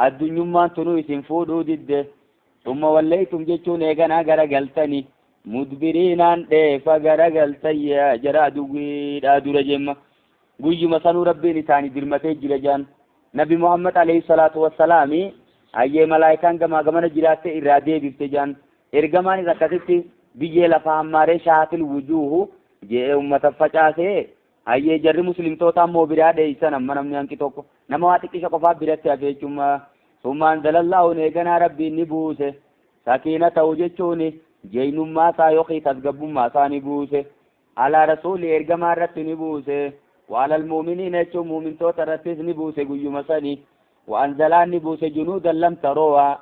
addunyummaan tunuu isin fuudhuu didde summa wallaytum jechuun eeganaa gara galtanii mudbiriinaan dheefa gara galtayya jara aduwwiidhaa dura jemma guyyuma sanuu Rabbiin isaanii dirmatee jira jaan Nabi Muhammad alayhi salaatu wassalaami ayyee malaayikaan gamaa gamana jiraatte irraa deebifte jaan ergamaanis akkasitti biyyee lafa hammaaree shaatil wujuuhu je'ee ummata facaasee ayyee jarri muslimtoota ammoo biraa dheeysan amma namni hanqi tokko nama waa xiqqisha qofaaf biratti hafe jechuudha. Summa anzalallahu eeganaa Rabbiin ni buuse sakiina ta'u jechuun jeynummaa isaa yookiin tasgabbummaa isaa ni buuse alaa rasuuli ergamaa irratti ni buuse waalal muuminiina jechuun muumintoota irrattis ni buuse guyyuma sani wa'anzalaan ni buuse junuudan lam tarowaa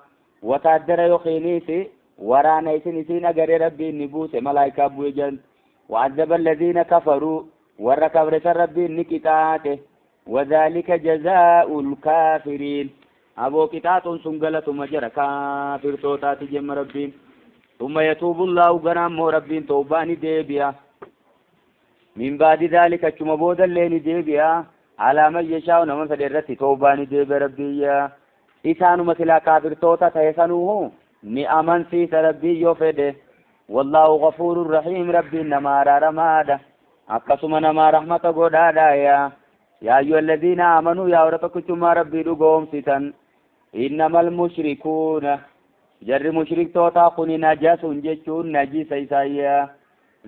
wataaddara yookiinis waraana isin isiin agaree Rabbiin ni buuse malaayikaa bu'e jan wa'azzaba alladhiina kafaruu warra kafre san Rabbiin ni qixaate wadhaalika jazaa'ul kaafiriin aboo qixaaxuun sun galatuma jara kaafirtootaati jemma Rabbiin. Summa yatuubu Allaahu ganaa immoo Rabbiin tawbaa ni deebi'a. Min baadi dhaalika achuma boodallee ni deebi'a. Alaa man yashaa'u nama fedhe irratti tawbaa ni deebi'a Rabbiin yaa. Isaanuma silaa kaafirtoota ta'e sanuuhu ni amansiisa Rabbiin yoo fedhe. Wallaahu ghafuurun rahiim Rabbiin nama araaramaadha. Akkasuma nama rahmata godhaadha yaa. Yaa ayyuhalladhiina aamanuu yaa warra tokkichummaa Rabbii dhugoomsitan. Innamal mushrikuuna jarri mushriktootaa kuni najasun jechuun najisa isaayyaa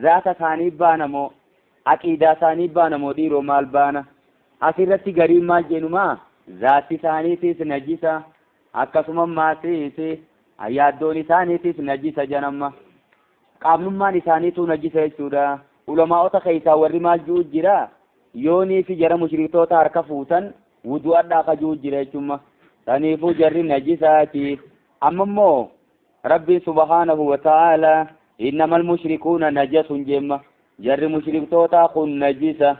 zaata isaanii baana moo aqiidaa isaanii baana moo dhiiroo maal baana asirratti gariin maal jeenumaa zaatti isaaniitiis najisa akkasuma maasiis yaaddoon isaaniitiis najisa janamma qaamnummaan isaaniituu najisa jechuudha. Ulamaa'ota keessaa warri maal ji'u jira yoonii fi jara mushriktoota harka fuutan wudu'adhaa ka ji'u jira jechuudha. Saniifuu jarri najisaati. Amma immoo Rabbiin subhaanahu wa ta'ala innamal mushrikuuna najasun jemma jarri mushriktootaa kun najisa.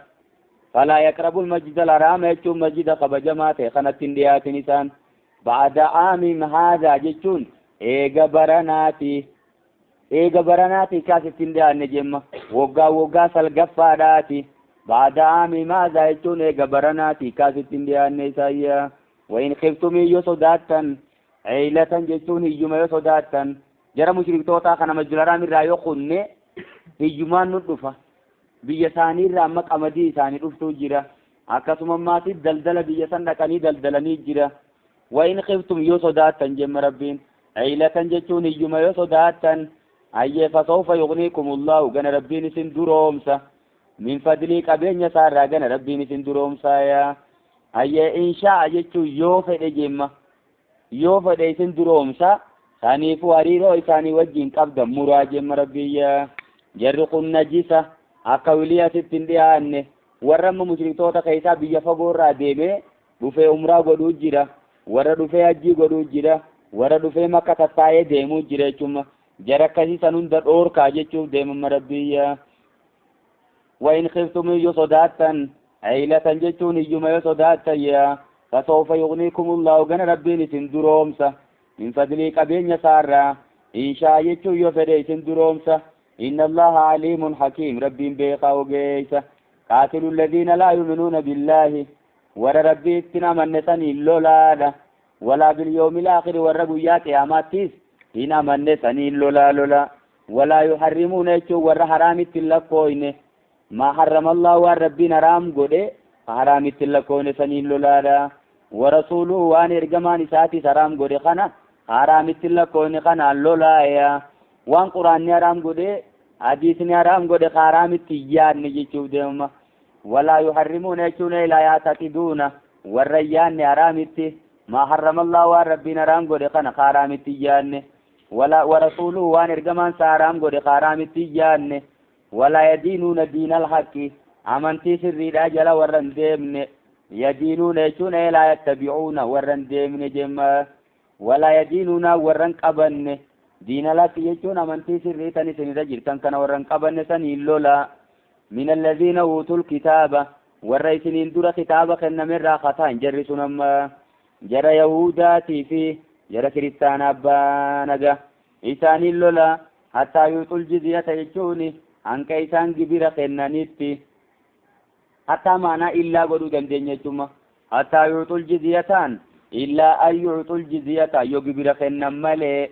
Falaa yaqrabul masjidal haraama jechuun masjida kabajamaa ta'e kanatti hin dhiyaatin isaan. Ba'da aamihim haadhaa jechuun eega baranaati. Eega baranaati kaasitti hin dhiyaanne jemma. Waggaa waggaa salgaffaadhaati. Ba'da aamihim haadhaa jechuun eega baranaati kaasitti hin dhiyaanne isaayyaa. Wayin khiftumii yoo sodaattan ciilatan jechuun hiyyuma yoo sodaattan jara mushriktootaa kana masjidal haraam irraa yoo kunne hiyyumaan nu dhufa. Biyya isaanii irraa amma qamadii isaanii dhuftuu jira. Akkasuma maatii daldala biyya san dhaqanii daldalanii jira. Wayin khiftum yoo sodaattan jemma Rabbiin ciilatan jechuun hiyyuma yoo sodaattan ayyee fasawfa yughniikumullaahu gana Rabbiin isin duroomsa. Min fadlii qabeenya isaarraa gana Rabbiin isin duroomsaaya. Ayyee inshaa'a jechuun yoo fedhe jemma. Yoo fedhe isin duroomsa. Saniifuu hariiroo isaanii wajjin qabdan muraa jemma Rabbiyya. Jarri kun najisa akka wilii asitti hin dhiyaanne. Warra amma mushriktoota keessaa biyya fagoo irraa deemee dhufee umraa godhuu jira. Warra dhufee hajjii godhuu jira. Warra dhufee makka tattaa'ee deemuu jira jechuudha. Jara akkasii san hunda dhoorkaa jechuuf deemamma Rabbiyya. Wayin khiftum yoo sodaattan ciilatan jechuun hiyyuma yoo sodaattan yaa fasawfa yughniikumullaahu gana Rabbiin isin duroomsa. Min fadlii qabeenya isaarraa inshaa jechuun yoo fedhe isin duroomsa. Inna Allaha aliimun hakiim Rabbiin beekaa ogeessa. Qaatilu alladhiina laa yu'minuuna billaahi warra Rabbii ittiin amanne saniin lolaadha. Walaa bilyoomil aakhiri warra guyyaa qiyaamaattis hin amanne saniin lolaa lola. Walaa yuharrimuuna jechuun warra haraamitti hin lakkooyne. Maa harramallahu waan Rabbiin haraam godhe haraamitti hin lakkooyne saniin lolaadha. Warasuuluhu waan ergamaan isaatis haraam godhe kana haraamitti hin lakkooyne kanaan lolaaya. Waan quraanni haraam godhe hadiisni haraam godhe haraamitti hin yaadne jechuuf deemama. Walaa yuharrimuuna jechuun laa yaataqiduuna warra hin yaadne haraamitti maa harramallahu waan Rabbiin haraam godhe kana haraamitti hin yaadne. Walaa warasuuluhu waan ergamaan isaa haraam godhe haraamitti hin yaadne. Walaa yadiinuuna diinal haqqi amantii sirriidhaa jala warra hin deemne. Yadiinuuna jechuun laa yattabi'uuna warra hin deemne jemma. Walaa yadiinuuna warra hin qabanne. Diinal haqqi jechuun amantii sirrii tan isinirra jirtan kana warra hin qabanne saniin lola. Min alladhiina uutul kitaaba warra isiniin dura kitaaba kennamerraa kataan jarri sun amma jara Yahudaatii fi jara kiristaanaa abbaa naga isaaniin lola. Hattaa yuuxul jizyata jechuun hanqa isaan gibira kennanitti hattaa maanaa illaa godhuu dandeenya jechuudha. Hattaa yuuxul jizyataan illaa an yuuxul jizyata yoo gibira kennan malee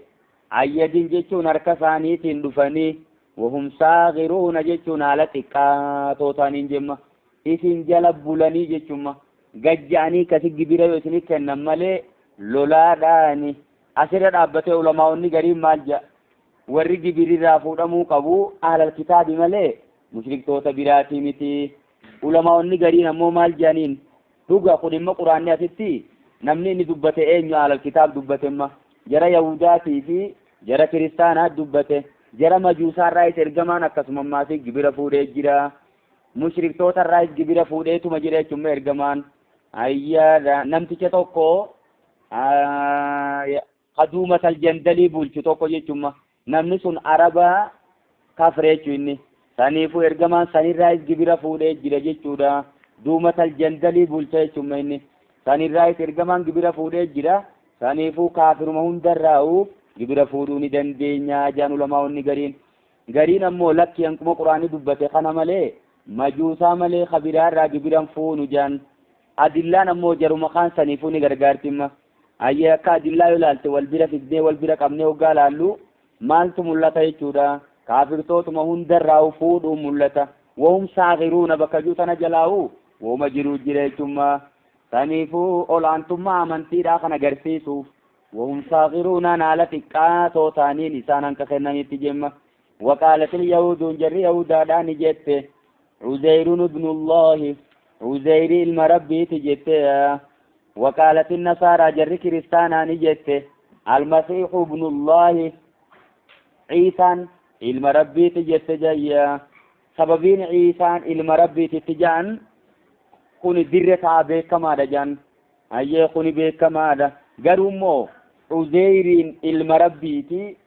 ayyadin jechuun harka isaaniitiin dhufanii wahum saagiruuna jechuun haala xiqqaatoo ta'aniin jemma isin jala bulanii jechuudha. Gajja'anii kasi gibira yoo isinii kennan malee lolaadhaani asirra dhaabbatee ulamaa'onni gariin maal jedha warri gibirirraa fuudhamuu qabu ahlal kitaabi malee mushriktoota biraatii miti. Ulamaa'onni gariin ammoo maal jedhaniin dhuga kun immoo quraanni asitti namni inni dubbate eenyu ahlal kitaab dubbate imma jara Yahudaatii fi jara kiristaanaa dubbate jara majuusaarraayis ergamaan akkasuma ammaas gibira fuudhee jira. Mushriktoota gibira fuudheetuma jira jechuun ergamaan. Ayyaadha namticha tokko kaduumatal jandalii bulchu tokko jechuun namni sun araba kafre jechuun inni saniifuu ergamaan sanirraayis gibira fuudhee jira jechuudha. Duumatal jandalii bulcha jechuun inni sanirraayis ergamaan gibira fuudhee jira. Saniifuu kaafiruma hundarraa'u gibira fuudhuu ni dandeenya jaan ulamaa'onni gariin. Gariin ammoo lakki hanquma quraanii dubbate kana malee majuusaa malee kabiraarraa gibiran fuunu jaan. Adillaan ammoo jaruma kaan saniifuu ni gargaartimma. Ayyee akka adillaa yoo ilaalte wal bira fidnee wal bira qabnee hoggaa laallu maaltu mul'ata jechuudha. Kaafirtootuma hundarraa fuudhuu mul'ata. Wahum saagiruuna bakka jiru tana jalaa'u wahuma jiruu jira jechuudha. Saniifuu olaantummaa amantiidhaa kan agarsiisuuf wahum saagiruuna haala xiqqaatoo ta'aniin isaan hanqa kennanitti jemma. Waqaalatil yahuduun jarri yahudaadhaa ni jette. Uzayrun ibnullahi Uzayri ilma rabbiiti jette. Waqaalatin nasaaraa jarri kiristaanaa ni jette. Almasiixu ibnullahi Ciisaan ilma rabbiiti jette jayya. Sababiin Ciisaan ilma rabbiititti ja'an kuni dirre ta'a beekamaadha ja'an. Ayyee kuni beekamaadha. Garuu immoo Uzayriin ilma rabbiiti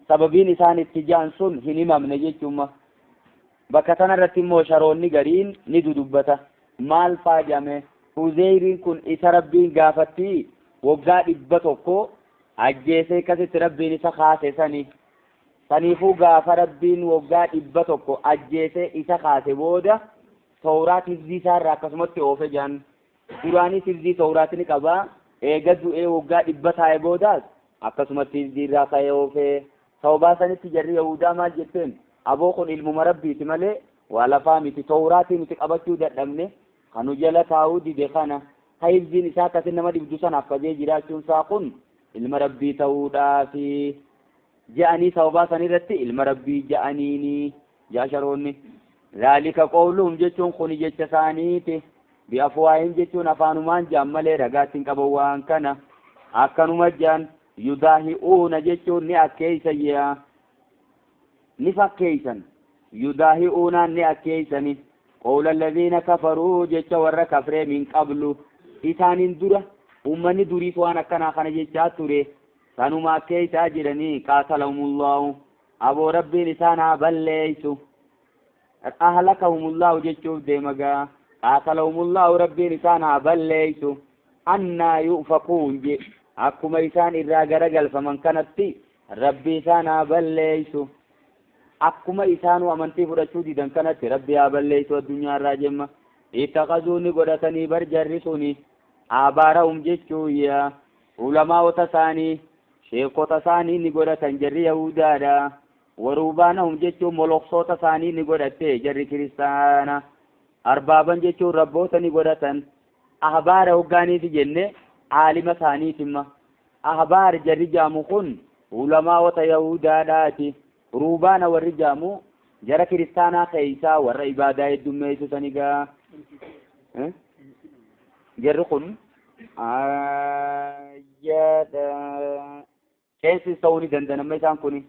sababiin isaan itti ja'an sun hin himamne jechuudha. Bakka kanarratti immoo sharoonni gariin ni dudubbata. Maal faa jedhame? Uzeyriin kun isa Rabbiin gaafatti waggaa 100 ajjeesee akkasitti Rabbiin isa kaase sani. Saniifuu gaafa Rabbiin waggaa 100 ajjeesee isa kaase booda Tawraat hifzii isaa irraa akkasumatti oofe jedhan. Duraanis hifzii Tawraat ni qaba. Eega du'ee waggaa 100 taa'e boodaas akkasumatti hifzii irraa ka'ee oofe. Sababaa sanitti jarri Yahudaa maal jetteen? Aboo kun ilmuma Rabbiiti malee waa lafaa miti. Tawraatii nuti qabachuu dadhabne kan nu jala taa'uu dide kana ka hifziin isaa akkasin nama dhibdu sana affazee jiraachuun isaa kun ilma Rabbii ta'uudhaafi je'anii sababaa san irratti ilma Rabbii je'aniini ja'a sharoonni. Zaalika qawluhum jechuun kuni jecha isaaniiti. Bi afwaahim jechuun afaanumaan je'an malee ragaatti hin qaban waan kana. Akkanuma je'an yudaahi'uuna jechuun ni akkeeysan je'a. Ni fakkeeysan. Yudaahi'uunaan ni akkeeysani. Qawla alladhiina kafaruu jecha warra kafree min qablu. Isaanin dura ummanni duriis waan akkanaa kana jechaa ture. Sanuma akkeeysaa jiranii qaatalahumullaahu. Aboo Rabbiin isaan haa balleeysu. Ahlakahumullaahu jechuuf deema gaa. Qaatalahumullaahu Rabbiin isaan haa balleeysu. Annaa yu'fakuun je. Akkuma isaan irraa garagalfaman kanatti Rabbi isaan haa balleeysu. Akkuma isaanuu amantii fudhachuu didan kanatti Rabbi haa balleeysu addunyaa irraa jemma. Ittaqazuu ni godhatanii bar jarri suni aabaarahum jechuuyya. Ulamaa'ota isaanii sheekota isaanii ni godhatan jarri Yahudaadha. Waruubaanahum jechuun moloksoota isaanii ni godhatte jarri kiristaana. Arbaaban jechuun rabboota ni godhatan. Ahbaara hoggaaniiti jenne aalima isaaniitimma. Ahbaar jarri jaamu kun ulamaa'ota Yahudaadhaati. Ruubaana warri jaamu jara kiristaanaa keeysaa warra ibaadaa heddummeessu sanigaa. Jarri kun ayyaadha. Qeensis ta'uu ni danda'a amma isaan kuni.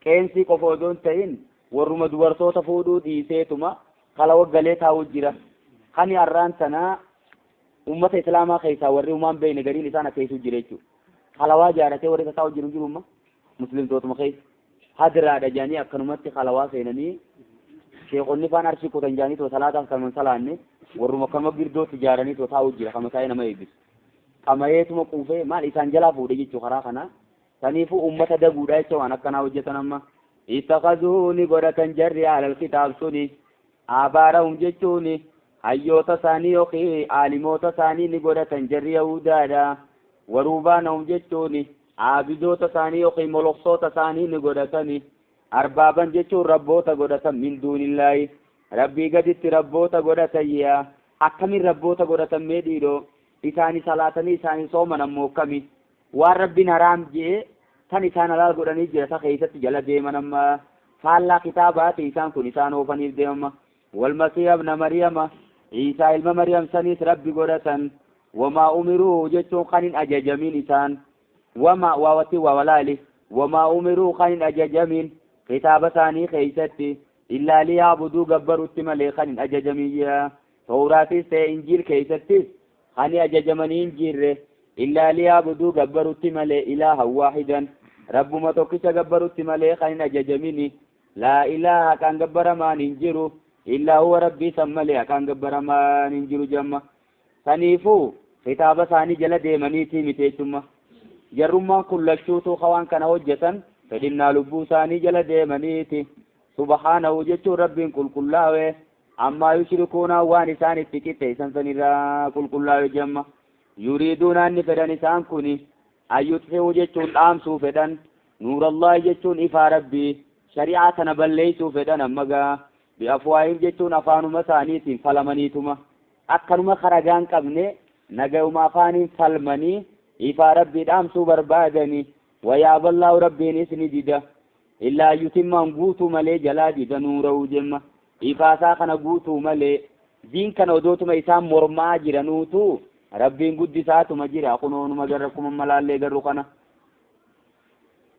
Qeensii qofa odoo hin ta'in warruma dubartoota fuudhuu dhiiseetuma kalawa galee taa'u jira. Kani har'aan tanaa ummata islaamaa keessaa warri umaan beekne gariin isaan akkeessuu jira jechuudha. Kalawaa jaaratee warri taa'u jiru jiru umma muslimtootuma keessa. Hadraadha jedhanii akkanumatti kalawaa seenanii sheekonni faan arshii kutan jedhanii too salaataaf kan hin salaanne warruma akkanuma girdootti ijaaranii too taa'u jira kan taa'ee nama eebbisu. Qamayeetuma quufee maal isaan jalaa fuudhe jechuu karaa kana. Saniifuu ummata daguudha jecha waan akkanaa hojjetan amma. Ittakazuu ni godhatan jarri alal kitaab suni aabaarahum jechuun hayyoota isaanii yookiin aalimoota isaanii ni godhatan jarri Yahudaadha. Waruubaanahum jechuun aabidoota isaanii yookiin moloksoota isaanii ni godhatani. Arbaaban jechuun rabboota godhatan min duunillaahi. Rabbii gaditti rabboota godhatan yaa. Akkamiin rabboota godhatan mee dhiiroo? Isaani salaatanii isaani sooman ammoo akkami? Waan Rabbiin haraam je'e tan isaan halaal godhanii jira ta keessatti jala deeman amma. Faallaa kitaabaati isaan kun isaan oofaniif deemama. Walmasiiha ibna Maryama Iisaa ilma Maryam saniis Rabbi godhatan. Wamaa umiruu jechuun kan hin ajajamin isaan. Wama waawatti waa walaali. Wamaa umiruu kan hin ajajamin kitaaba isaanii keessatti illaa liyaabuduu gabbarutti malee kan hin ajajamin yaa. Tawraatis ta'e Injiil keessattis kan ajajamanii hin jirre illaa liyaabuduu gabbarutti malee ilaahan waahidan Rabbuma tokkicha gabbarutti malee kan hin ajajamini. Laa ilaaha haqaan gabbaramaan hin jiru illaa huwa Rabbii san malee haqaan gabbaramaan hin jiru jamma. Saniifuu kitaaba isaanii jala deemaniitii miti jechumma. Jarrummaan kun lachuutuu ka waan kana hojjetan fedhinnaa lubbuu isaanii jala deemaniiti. Subhaanahu jechuun Rabbiin qulqullaawe ammaa yushrikuuna waan isaan itti qixxeessan sanirraa qulqullaawe jamma. Yuriiduuna inni fedhan isaan kuni ayyutfi'uu jechuun dhaamsuu fedhan nuurallahi jechuun ifaa Rabbii shari'aa tana balleessuu fedhan amma gaa bi'afwaahim jechuun afaanuma isaaniitiin falamaniituma akkanuma karagaan qabne nagayuma afaaniin falmanii ifaa Rabbii dhaamsuu barbaadani wayaaballaahu Rabbiinis ni dida illaa ayyutimmaan guutuu malee jalaa dida nuura'uu jemma ifaasaa kana guutuu malee diin kana odootuma isaan mormaa jiranuutu Rabbiin guddisaatuma jira kunoonuma garra akkuma malaallee garru kana.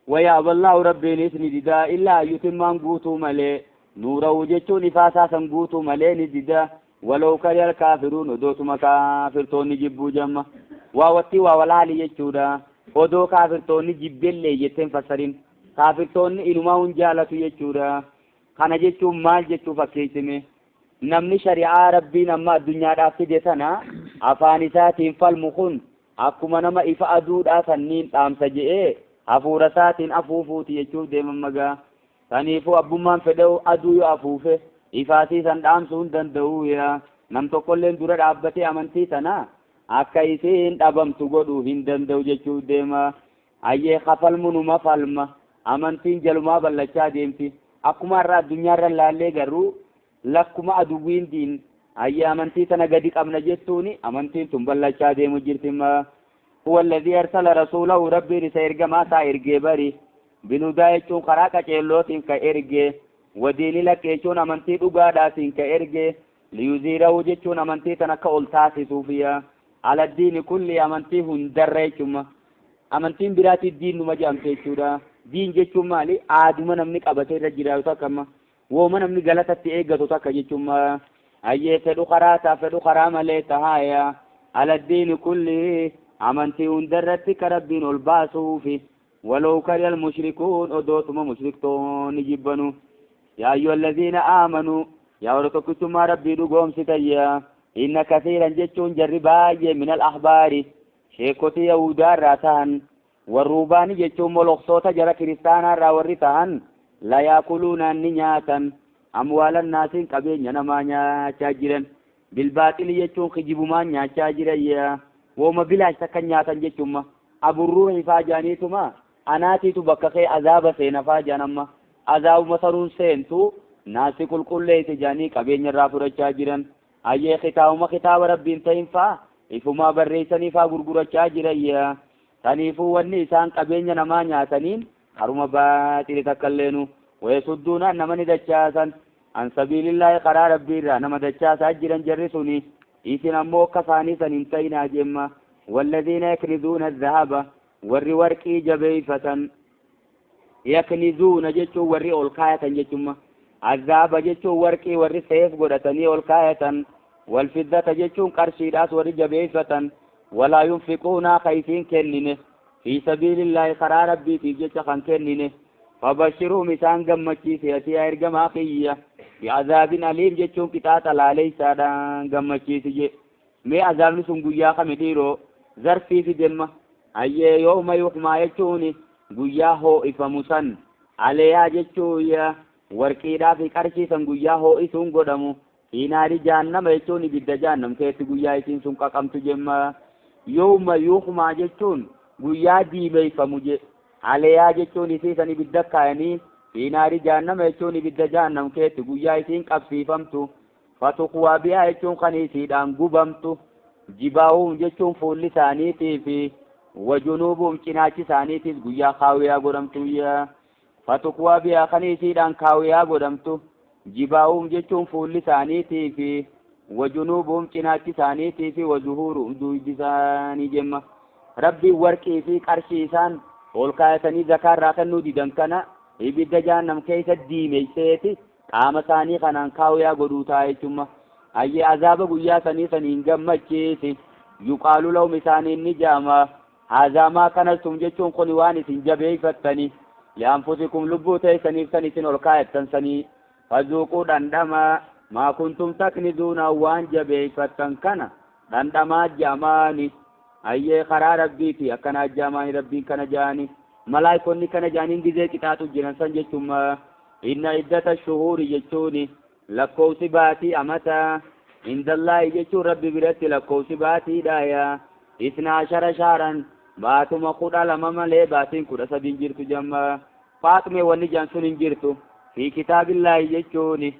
Wayaaballaahu Rabbiinis ni dida illaa ayyutimmaan guutuu malee nuura'uu jechuun ifaasaa san guutuu malee ni dida walaw karihal kaafiruun odootuma kaafirtoonni jibbuu jamma waawattii waa walaali jechuudha odoo kaafirtoonni jibbellee jetteen fassarin kaafirtoonni inumaa hun jaalatu jechuudha kana jechuun maal jechuu fakkeessime Namni shari'aa Rabbiin amma addunyaadhaaf fide tana afaan isaatiin falmu kun akkuma nama ifa aduudhaa sanniin dhaamsa je'ee hafuura isaatiin afuufuuti jechuuf deeman magaa. Saniifuu abbummaan fedhe aduu yoo afuufe ifaasii san dhaamsuu hin danda'u yaa. Nam tokkolleen dura dhaabbatee amantii tana akka isiin dhabamtu godhuu hin danda'u jechuuf deema. Ayyee kafalmu numa falma. Amantiin jalumaa ballachaa deemti. Akkuma har'a addunyaarra laallee garuu lakkuma aduwwiin diin ayyee amantii tana gadi qabna jettuuni amantiin tun ballachaa deemu jirti ma. Huwa alladhii arsala rasuulahu rabbiin isa ergamaa isaa ergee bari. Bilhudaa jechuun karaa qaceellootiin ka ergee. Wadiini lakke jechuun amantii dhugaadhaatiin ka ergee. Liyuziirahu jechuun amantii tana akka ol taasisuuf yaa. Aladdiini kulli amantii hundarra jechuudha. Amantiin biraatii diinuma jedhamte jechuudha. Diin jechuun maali? Aaduma namni qabatee irra jiraatu takka amma. Wooma namni galatatti eeggatu takka jechuudha. Ayyee fedhu karaa ta'a fedhu karaa malee tahaaya. Aladdiini kulli amantii hundarratti ka rabbiin ol baasuufi. Walaw kariha almushrikuun odootuma mushriktoonni jibbanu. Yaa ayyuha alladhiina aamanuu yaa warra tokkichummaa rabbii dhugoomsitan yaa. Inna kathiiran jechuun jarri baay'ee minal ahbaari sheekotii yahudaa irraa tahan warruubaani jechuun moloksoota jara kiristaanaa irraa warri tahan la yaakuluunaan ni nyaatan amwaalan naasiin qabeenya namaa nyaachaa jiran bilbaaxili jechuun kijibumaan nyaachaa jiran yaa wooma bilaash takka nyaatan jechuun aburruuhi faa jaaniituma anaatiitu bakka kee azaaba seena faa jaan amma azaabuma sanuun seentu naasi qulqulleeyse jaanii qabeenya irraa fudhachaa jiran ayyee kitaabuma kitaaba rabbiin ta'in faa ifumaa barreessanii faa gurgurachaa jiran yaa saniifuu wanni isaan qabeenya namaa nyaataniin haruma baaxili takkalleenu wayasudduunaan nama ni dachaasan an sabiilillaahi karaa rabbii irraa nama dachaasaa jiran jarri suni isin ammoo akka isaanii san hin ta'inaa jemma walladhiina yaknizuuna dhahaba warri warqii jabeeyfatan yaknizuuna jechuun warri ol kaayatan jechumma azaaba jechuun warqii warri seef godhatanii ol kaayatan walfiddata jechuun qarshiidhaas warri jabeeyfatan walaa yunfiquunaa ka isiin kennine fi sabiilillaahi karaa rabbiitiif jecha kan kennine fabashiruhum isaan gammachiise ati yaa ergamaa kiyya bi'azaabin aliim jechuun qixaaxa laaleysaadhaan gammachiisi je mee azaabni sun guyyaa kami dhiiroo zarfii fidemma ayyee yooma yuhmaa jechuun guyyaa hoo'ifamu san aleeyaa jechuun warqiidhaa fi qarshii san guyyaa hoo'isuun godhamu fiinaari jahannama jechuun ibidda jahannam keessi guyyaa isiin sun qaqamtu jemma yooma yuhmaa jechuun guyyaa diimeeyfamu je aleeyaa jechuun isii san ibidda kaayanii fiinaari jahannama jechuun ibidda jahannam keessi guyyaa isiin qabsiifamtu fatuqwaa bihaa jechuun kan isiidhaan gubamtu jibaa'uun jechuun fuulli isaaniitii fi wajunuubuun cinaachi isaaniitiis guyyaa kaawiyaa godhamtu yaa fatuqwaa bihaa kan isiidhaan kaawiyaa godhamtu jibaa'uun jechuun fuulli isaaniitii fi wajunuubuun cinaachi isaaniitii fi wazuhuuruun duydi isaanii jemma rabbiin warqii fi qarshii isaan ol kaayatanii zakaa irraa kennuu didan kana ibidda jahannam keessa diimeyseeti qaama isaanii kanaan kaawiyaa godhuu ta'a jechuudha. Ayyee azaaba guyyaa sanii saniin gammachiisi yuqaalu lahum isaaniin ni jaama haazaamaa kanastum jechuun kun waan isin jabeeyfattani lianfusikum lubbuu teessaniif san isin ol kaayattan sanii fazuuquu dhandhamaa maa kuntum taknizuuna waan jabeeyfattan kana dhandhamaa jaamaani ayyee karaa rabbiiti akkana jaamaani rabbiin kana jaani malaayikonni kana jaaniin gizee qixaaxu jiran san jechuun inna iddata shuhuuri jechuuni lakkoofsi baatii amataa indallaahi jechuun rabbi biratti lakkoofsi baatiidha isna ashara shaaran baatuma 12 malee baatiin 13 hin jirtu jamma faaxumee wanni jaan sun hin jirtu fi kitaabillaahi jechuuni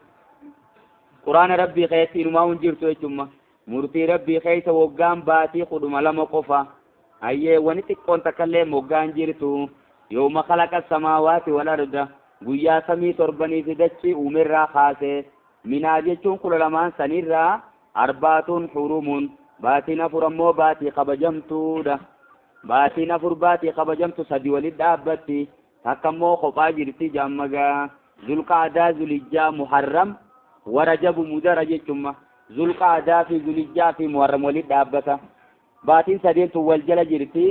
quraana rabbii keessatti inumaa hin jirtu jechuudha murtii rabbii keessa waggaan baatii 12 qofa ayyee wani xiqqoon takkallee moggaan jirtu yooma khalaqa samaawaati wal arda guyyaa samii torbanii fi dachii uumerraa kaasee minaa jechuun 12 sanirraa arbaatuun hurumun baatiin 4 ammoo baatii kabajamtuudha baatiin 4 baatii kabajamtu 3 walit dhaabbatti takka ammoo kophaa jirti jaammagaa zulqaadaa zulijjaa muharram warajabu mudara jechumma zulqaadaa fi zulijjaa fi muharram walit dhaabbata baatiin 3 tun wal jala jirti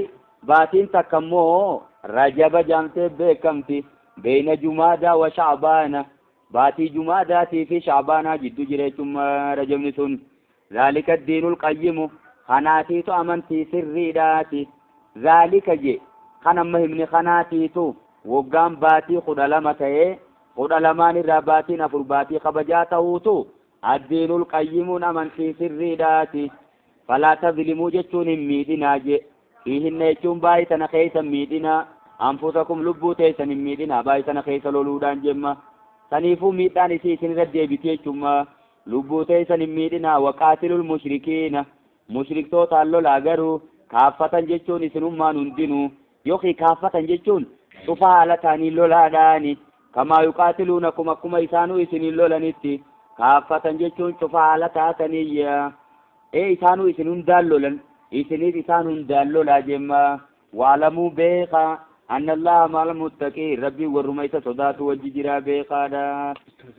baatiin takka ammoo rajaba jaamtee beekamti beeyna jumaadaa wa shacbaana Baatii Jumaadaatii fi Shacbaanaa jidduu jira jechuun Rajabni sun. Zaalika diinul qayyimu, kanaatiitu amantii sirriidhaati. Zaalika je kan amma himni kanaatiitu waggaan baatii 12 ta'ee 12n irraa baatiin 4 baatii kabajaa ta'uutu addiinul qayyimuun amantii sirriidhaati. Falaa tazlimuu jechuun hin miidhinaa je. Fiihinna jechuun baay'ee tana keessa miidhinaa. Anfusakum lubbuu teessan hin miidhinaa baay'ee tana keessa loluudhaan jemma. Saniifuu miidhaan isii isinirra deebiti jechuun lubbuu teessan hin miidhinaa. Waqaatilul mushrikiina, mushriktootaan lolaa garuu kaaffatan jechuun isinummaan hundinuu yookiin kaaffatan jechuun cufa haala ta'anii lolaadhaani. Kamaa yuqaatiluunakum akkuma isaanuu isiniin lolanitti kaaffatan jechuun cufa haala taatanii isaanuu isin hundaan lolan isinis isaan hundaan lolaa jemma. Waalamuu beekaa anna Allaha ma'al muttaqiin, Rabbiin warruma isa sodaatu wajji jiraa beekaadha.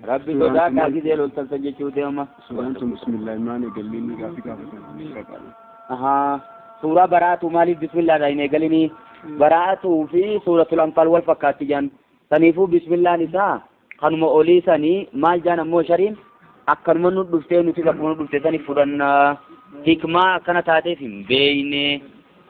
Rabbi sodaadhaa gisee loltan san jechuu deema. Suuraan tun bismillaahi maal eegalli inni gaaffii gaafatan. Ahaa, suuraa Baraatu maaliif bismillaadhaan hin eegalinii? Baraatuu fi Suuratul Anfaal wal fakkaatti jaan. Saniifuu bismillaan isaa kanuma olii sanii maal jaan ammoo shariin akkanuma nu dhuftee nuti akkuma nu dhufte sani fudhannaa. Hikmaa akkana taateef hin beeyne.